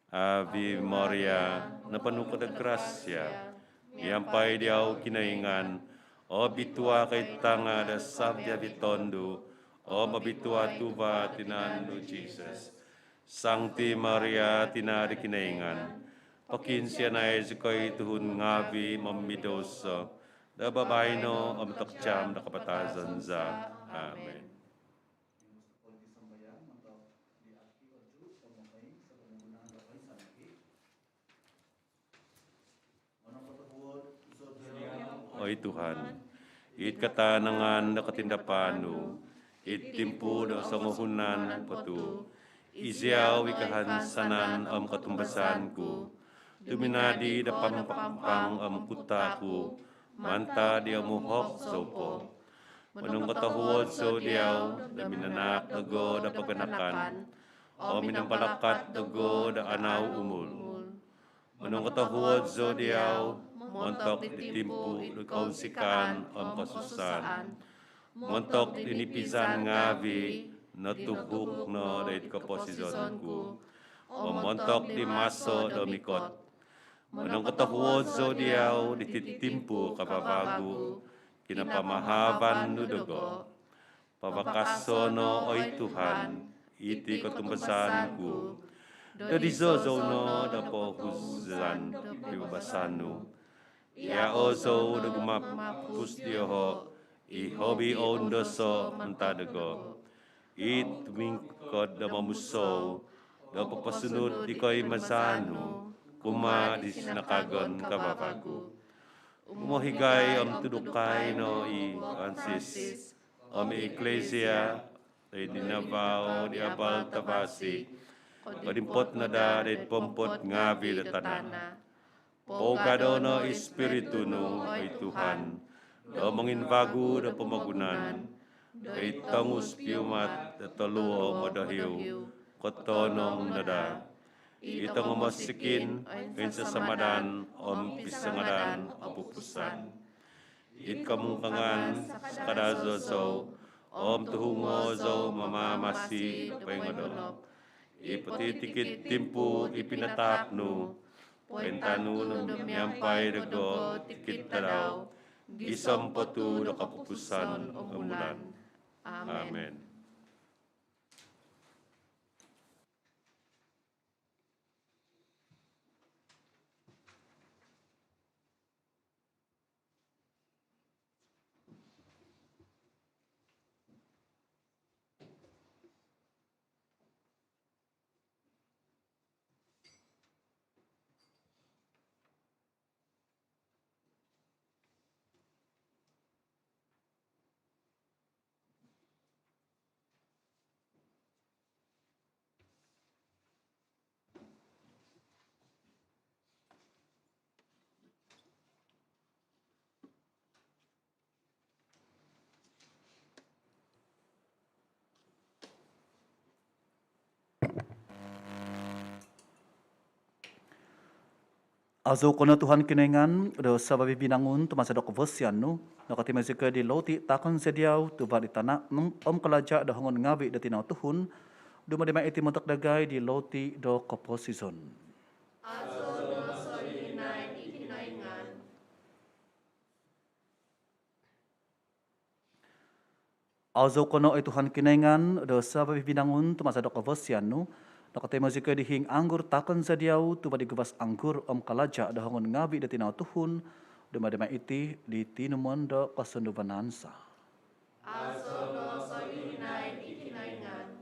Ave Maria, noponu ko do grasia, miampai diau Kinoingan, obitua ko id tanga' do savi-avi tondu', om obitua tuva' tinan nu Jisus. Sangti Maria, tina' do Kinoingan, pokiinsianai zikoi tuhun ngaavi' momidouso, do babaino om ontok jaam do kapatazan za. Amin. Tuhan, id katanangan do kotindapan nu, id timpu do songohunan po tu, iziau i kahansanan om kotumbazaan ku, tuminadi do pampang om kuta ku, mantad di omuhok zou po. Monongkotohuod zou diau do minanaak dogo do paganakan, om minambalakat dogo do anau umul. Monongkotohuod zou diau montok di timpu do kounsikaan om kosusaan, montok di nipizan ngaavi' notuhuk no doid koposizon ku, om montok di maso do mikot. Monongkotohuod zou diau diti timpu kavavagu, kinapamahavan nu dogo. Pavakaso' no, oi Tuhan, iti kotumbazaan ku, do dizo zou no do pouhuzan di pibabasan nu. Iao' zou do gumapus dioho' i hobi oundoso' mantad dogo, i tumingkod do momusou do poposunud di koimazaan nu kumaa di sinakagon kavavagu. Umohigai om tudukai no i Francis om i Eklesia doid ninavau di abal tavasi, kodimpot no daa doid pompod ngaavi' do tana'. Pougado' no i Spiritu nu, oi Tuhan, do mongimbagu do pomogunan, doid tongus piumat do toluo modohiu, kotoonong no daa. I tongomosikin, oinsasamadan om pisangadan opupusan. Id kamungkangan sakadazo zou om tuhungo zou mamamasi do poingodop i potitikid timpu i pinataak nu, pointanu no miampai dogo tikid tadau gisom po tu' do kopupusan umulan. Amen. Azou ko no Tuhan Kinoingan do savi-avi' binangun, tu maza' do kavasian nu nokotimo zikoi di louti taakon za diau, tuva' di tana' om kalaja' do hongon ngaavi' do tinau tuhun, dumadi mai iti montok dagai di louti do koposizon. Azou no sogigisom i Kinoingan. Azou ko no oi Tuhan Kinoingan do savi-avi' binangun, tu maza' do kavasian nu nokotimo zikoi di hiing anggur taakon za diau, tuva' di guvas anggur om kalaja' do hongon ngaavi' do tinau tuhun, dumadi mai iti di tinumon do kosunduvanan za. Azou no sogigisom i Kinoingan.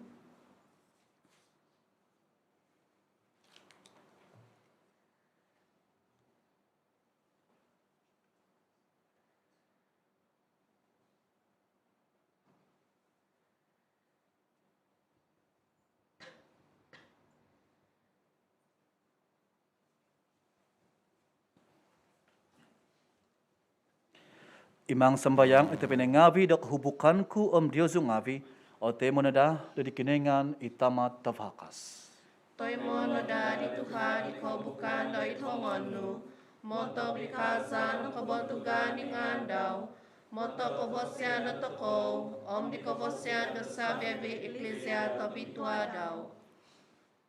Imang sambayang i tobpinai ngaavi' do kohubukan ku om diozu ngaavi' otoimo no daa do di Kinoingan i Tama' tavakas. Toimo no daa di Tuhan i kohubukan doid hongon nu, montok di kaazaan om kobontugan di ngaan dau, montok kavasian dotokou om di kavasian do savi-avi' Eklesia tobitua dau.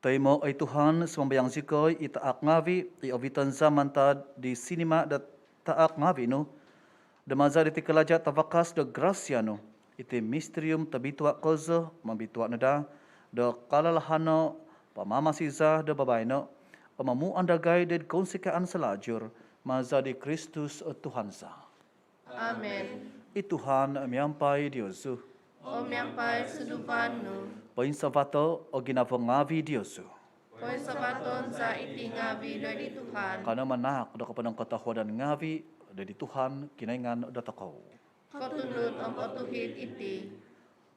Toimo oi Tuhan, sumambayang zikoi, i taak ngaavi' i oviton za mantad di sinima' do taak ngaavi' nu, do maza' diti kalaja' tavakas do grasia nu, iti misterium tobitua kozo mobitua no daa do kalalahano' pamamasi za do babaino' om momuan dagai doid kounsikaan salajur, maza' di Kristus Tuhan za. Amen. I Tuhan miampai diozu. Om miampai sunduvan nu. Poinsavato' o ginavo ngaavi' diozu. Poinsavaton za iti ngaavi' doid di Tuhan. Kanou manaak do koponongkotohuadan ngaavi' Doid di Tuhan Kinoingan dotokou. Kotunud om otuhid iti.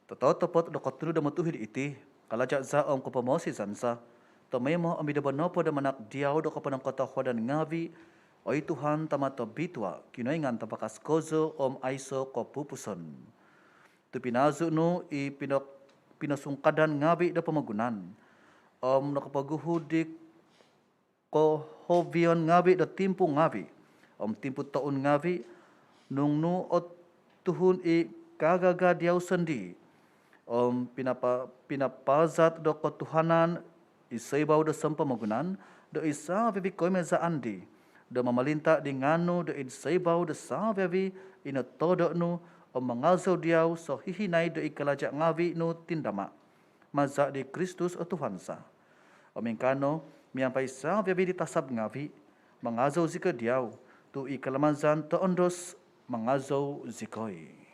Totopot do kotunud om otuhid iti, kalaja' za om kopomoosizan za, tomoimo om id nombo nopo do manahak diau do koponongkotohuadan ngaavi', oi Tuhan, Tama' tobitua', Kinoingan tavakas kozo om aiso' kopupuson. Tu' pinaazu' nu i pino-, pinosungkadan ngaavi' do pomogunan om nokopoguhu di kohovion ngaavi' do timpu ngaavi' om timpu toun ngaavi', nung nu o tuhun i kaagaga diau sondii' om pinapa-, pinapaazat do kotuhanan i soibau do sompomogunan, do i savi-avi' koimazaan dii do momolinta' di ngaan nu do id soibau do savi-avi' i notodo' nu om mangazou diau sohihinaid do i kalaja' ngaavi' nu tindama'. Maza' di Kristus o Tuhan za. Om ingkaa no, miampai savi-avi' di tasab ngaavi', mangazou zikoi diau, tu' i kalamazan toondos mangazou zikoi.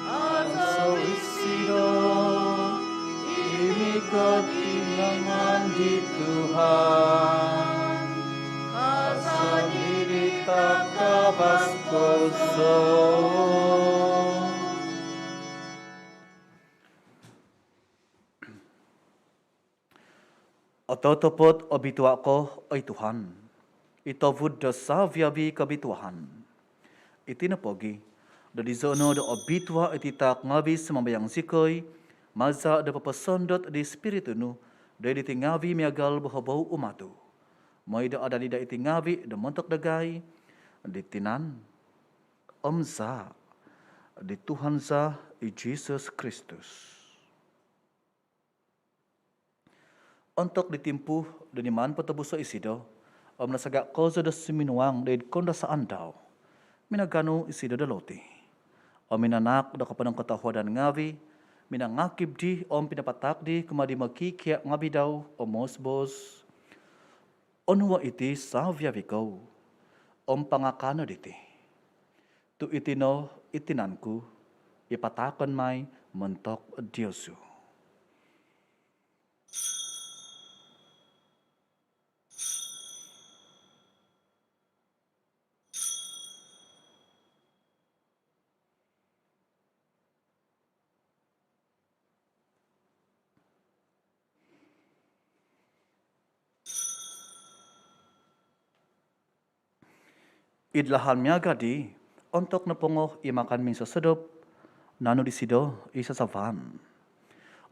Aso isido i mikot Kinoingan di Tuhan. Aso diri takavas kozo. Ototopot obitua' ko, oi Tuhan, i tovud do savi-avi' kobituaan. Iti nopogi', do dizo no do obitua' iti taak ngaavi', sumambayang zikoi, maza' do poposondot di Spiritu nu do id iti ngaavi' miagal bohobou umatu', moi do adadi daa iti ngaavi' do montok dagai di tinan om zaa' di Tuhan za i Jisus Kristus. Ontok di timpu do niman potobuso' isido om nasaga' kozo do suminuang do id koundasaan dau, minaganu isido do loti om minanaak do koponongkotohuadan ngaavi', minangakib dii om pinapataak dii kumaa di mokikia' ngaavi' dau om moos-boos: Onuo' iti savi-avi' kou om pangakan no diti, tu' iti no i tinan ku i pataakon mai montok diozu. Id lahan miaga' dii, ontok nopongo i makan minsosodop, naanu disido i sasavan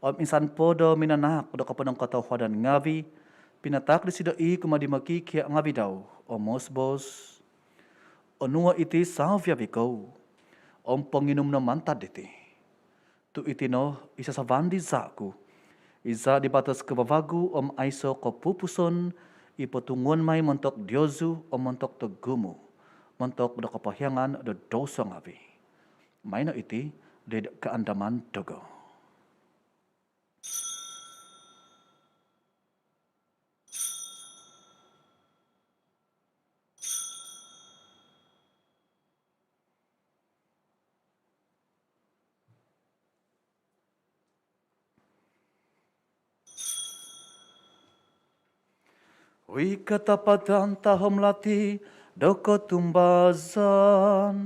om insan po do minanaak do koponongkotohuadan ngaavi', pinataak disido i kumaa di mokikia' ngaavi' dau om moos-boos: Onuo' iti savi-avi' kou om ponginum no mantad diti, tu' iti no i sasavan di zaa' ku, i zaa' di batos kavavagu om aiso' kopupuson, i potunguon mai montok diozu om montok togumu', montok do kopohiangan do douso ngaavi'. Maino iti do id kaandaman dogo. Wi katapatan tahom lati do kotumbazaan.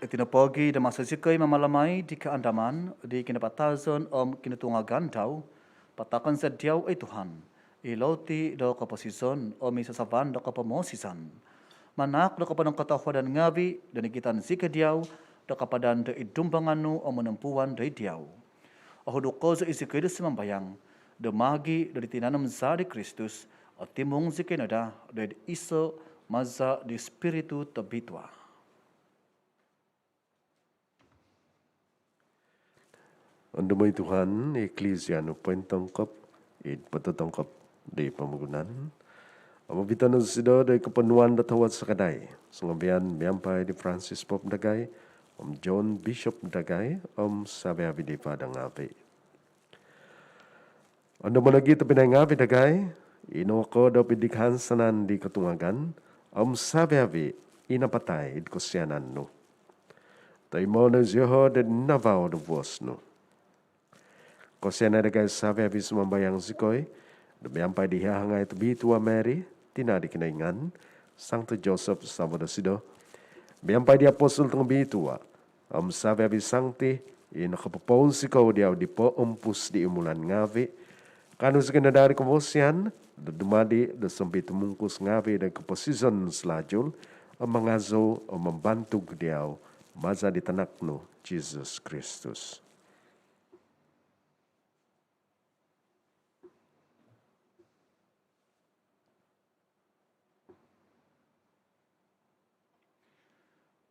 Iti nopogi' do maso zikoi mamalamai di kaandaman di kinapatazon om kinotungagan dau, pataakon za diau, oi Tuhan, i loti do koposizon om i sasavan do kopomoosizan. Manaak do koponongkotohuadan ngaavi' do nigitan zikoi diau do kapadan do id dumbangan nu om monompuan do id diau. Ohuduk kozo i zikoi do sumambayang do maagi do di tinan om zaa di Kristus, otimung zikoi no daa do id iso maza di Spiritu Tobitua. Ondomo oi Tuhan i Eklizia nu pointongkop id pototongkop di pomogunan om obiton no dosido do id koponuan do towod sakadai songobian miampai di Francis Pope dagai om John Bishop dagai om savi-avi di fada ngavi. Ondomo nogi tobpinai ngavi dagai i nokoodop id kahansanan di kotungagan om savi-avi i napatai id kosianan nu. Toimo no zioho do id navau do vuos nu. Kosianai dagai savi-avi, sumambayang zikoi do miampai di Hahangai Tobitua Mary, tina di Kinoingan, Sangto Joseph savo dosido, miampai di apostol tongobitua om savi-avi sangti i nokopopounsikou diau di poompus di umulan ngavi, kaanu zikoi no daa di kovosian do dumadi do sompitumungkus ngavi do koposizon salajul om mangazou om mambantug diau maza di Tanak nu Jesus Kristus.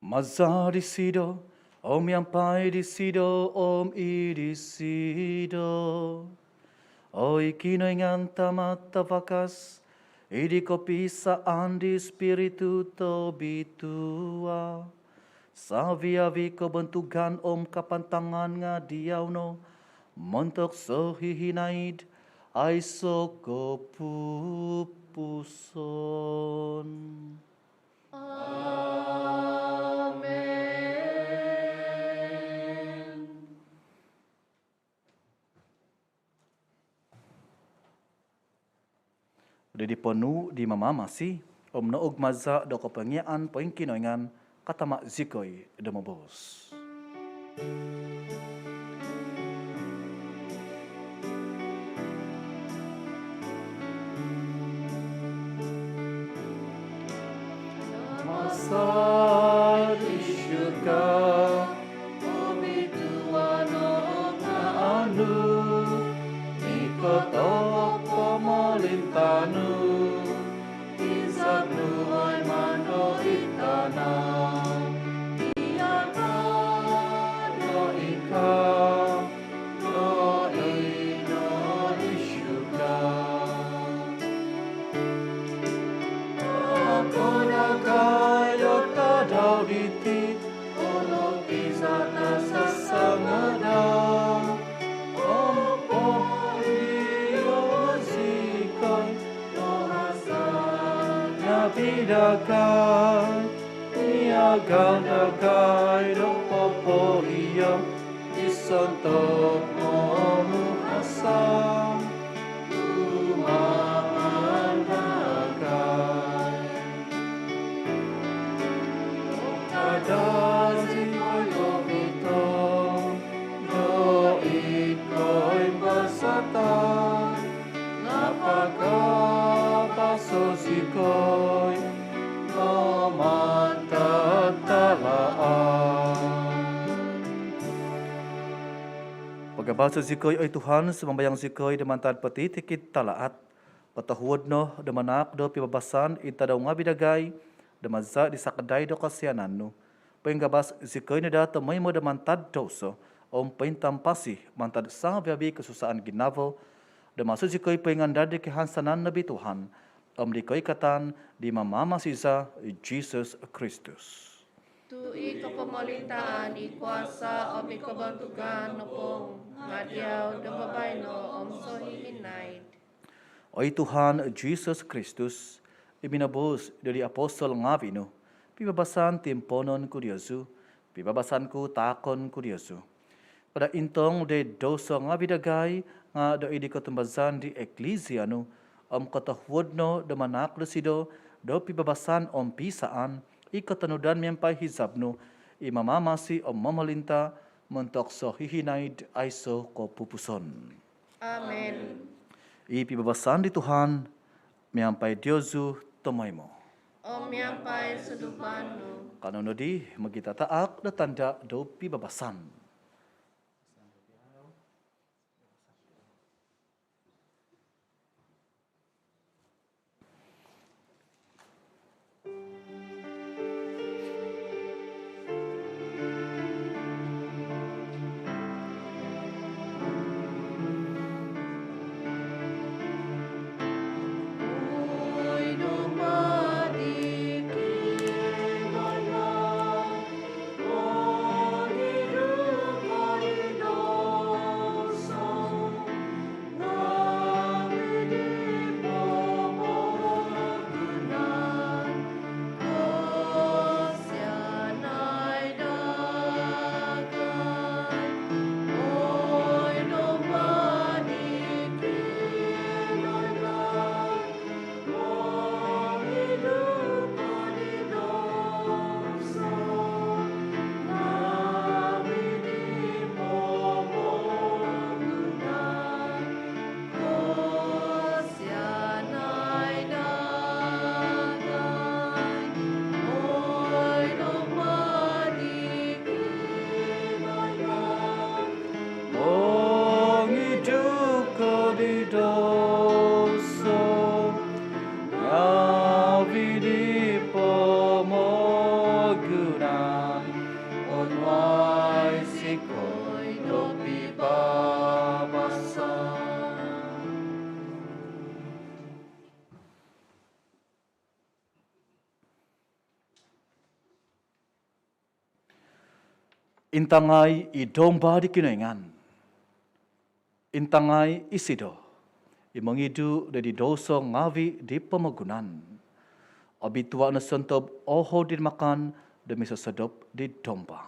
Maza disido, om miampai disido, om id disido, oi Kinoingan Tama Tavakas, id kopisaan di Spiritu Tobitua, savi-avi kobontugan om kapantangan nga diau no, montok sohihinaid aiso kopupuson. Amen. Di ponuu di Mamamasi om nougmaza do kopongiaan poingkinoingan, katama zikoi do moboos. Tama za id surga, obituanan o ngaan nu, ikot o pomolintaan nu, izab nu oi mantad id tana miaga do ikau nogi do id surga. Okon dagai do tadau diti olopizata sasangadau, om pohio zikoi do hasa ngavi dagai, miaga dagai do popohiong di sontob momuhasa. Tumaan dagai kada zikoi ovito do id koimbazatan, nga pagabaso zikoi do mantad tahaat. Pagabaso zikoi oi Tuhan, sumambayang zikoi, do mantad potitikid tahaat. Kotohuod no do manaak do pibabasan id tadau ngavi dagai, do maza di sakadai do kosianan nu, poinggabas zikoi no daa tomoimo do mantad douso om pointampasi mantad savi-avi kosusaan ginavo, do maso zikoi poingandad di kahansanan nobitua om di koikatan di Mamamasi za i Jesus Kristus. Tu i kopomolintaan, i kuasa om i kobontugan nopo nga diau do babaino om sohihinaid. Oi Tuhan Jesus Kristus, i minoboos do di apostol ngavi nu, pibabasan timpoonon ku diozu, pibabasan ku taakon ku diozu. Kada intong do id douso ngavi dagai, nga do id kotumbazaan di Eklizia nu, om kotohuod no do manaak dosido do pibabasan om piisaan, i kotonudan miampai hizab nu, i mamamasi om momolinta montok sohihinaid aiso kopupuson. Amen. I pibabasan di Tuhan miampai diozu tomoimo. om miampai sunduvan nu. Kanou nodi mogitataak do tanda do pibabasan. Mongidu ko di douso, ngaavi' di pomogunan, onuai zikoi do pibabasan. Intangai i Domba di Kinoingan. Intangai isido i mongidu do di douso ngaavi' di pomogunan. Obitua' no sontob ohou di makan do misosodop di Domba.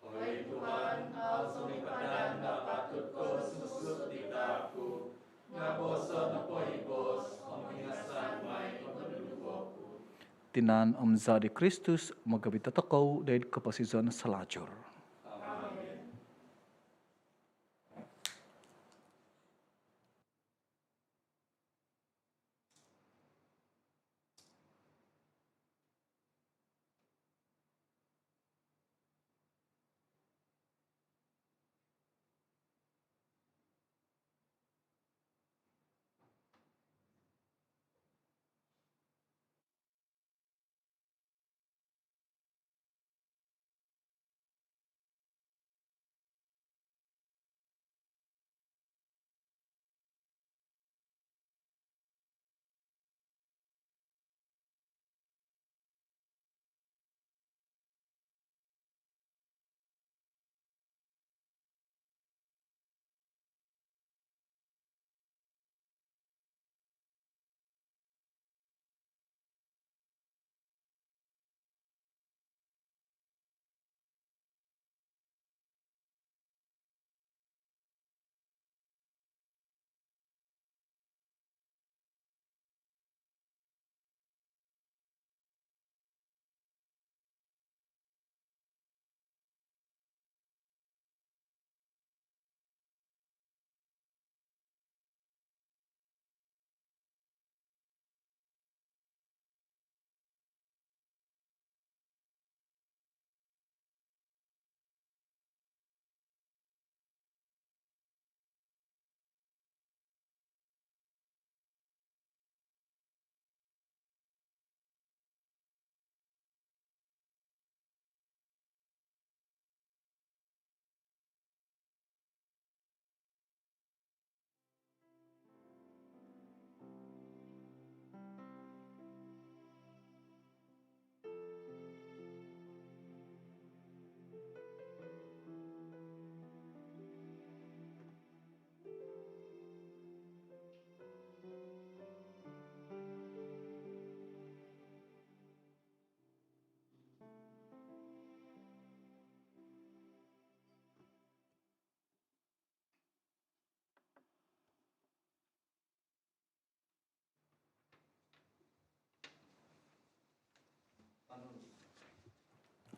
Oi Tuhan, au zou nokoipadan do apatut ko sumuut id taap ku, nga' booso' nopo i boos om hingasan mai o koduduvo ku. Tinan om Zaa di Kristus mogovit dotokou doid koposizon salajur. Amin.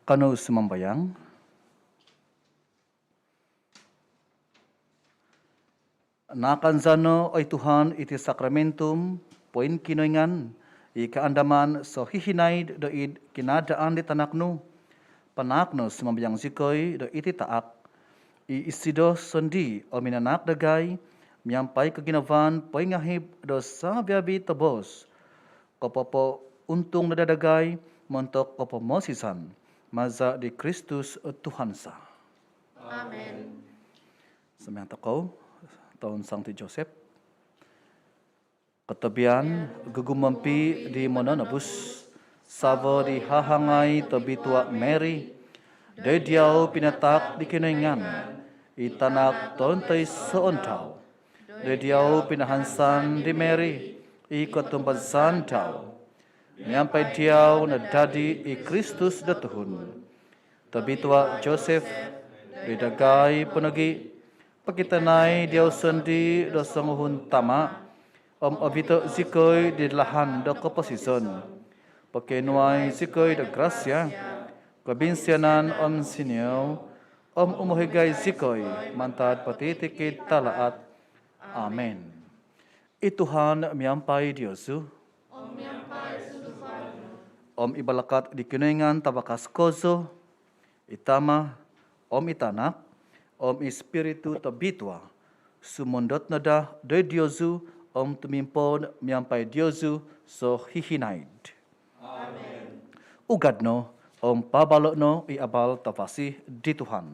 Kanou sumambayang. Naakan za no, oi Tuhan, iti sakramentum poingkinoingan I kaandaman sohihinaid do id kinaadaan di Tanak nu, panaak no sumambayang zikoi do iti taak. I isido sondii o minanaak dagai miampai koginavaan poingahib do savi-avi tobos, kopopountung no daa dagai montok kopomosizan. Maza di Kristus Tuhan za. Amen. Sambayang tokou, toun Sangti Joseph. Kotobian gugumompi di Mononobus, savo di hahangai tobitua Mary. Doid diau pinataak di Kinoingan i Tanak tontoisoon dau. Doid diau pinahansan di Mary i kotumbazaan dau. Miampai diau nadadi i Kristus do tuhun. Tobitua Joseph, doid dagai po nogi, pokitanai diau sondii do songuhun tama om ovito zikoi di lahan do koposizon. Pokionuai zikoi do grasia, kobinsianan om siniou, om umohigai zikoi mantad potitikid talaat. Amen. I Tuhan miampai diozu. Om i balakat di Kinoingan Tavakas kozo, i Tama, om i Tanak, om i Spiritu Tobitua, sumondot no daa doid diozu om tumimpod miampai diozu sohihinaid. Amen. Ugad no om paabalo no i abal tavasi di Tuhan.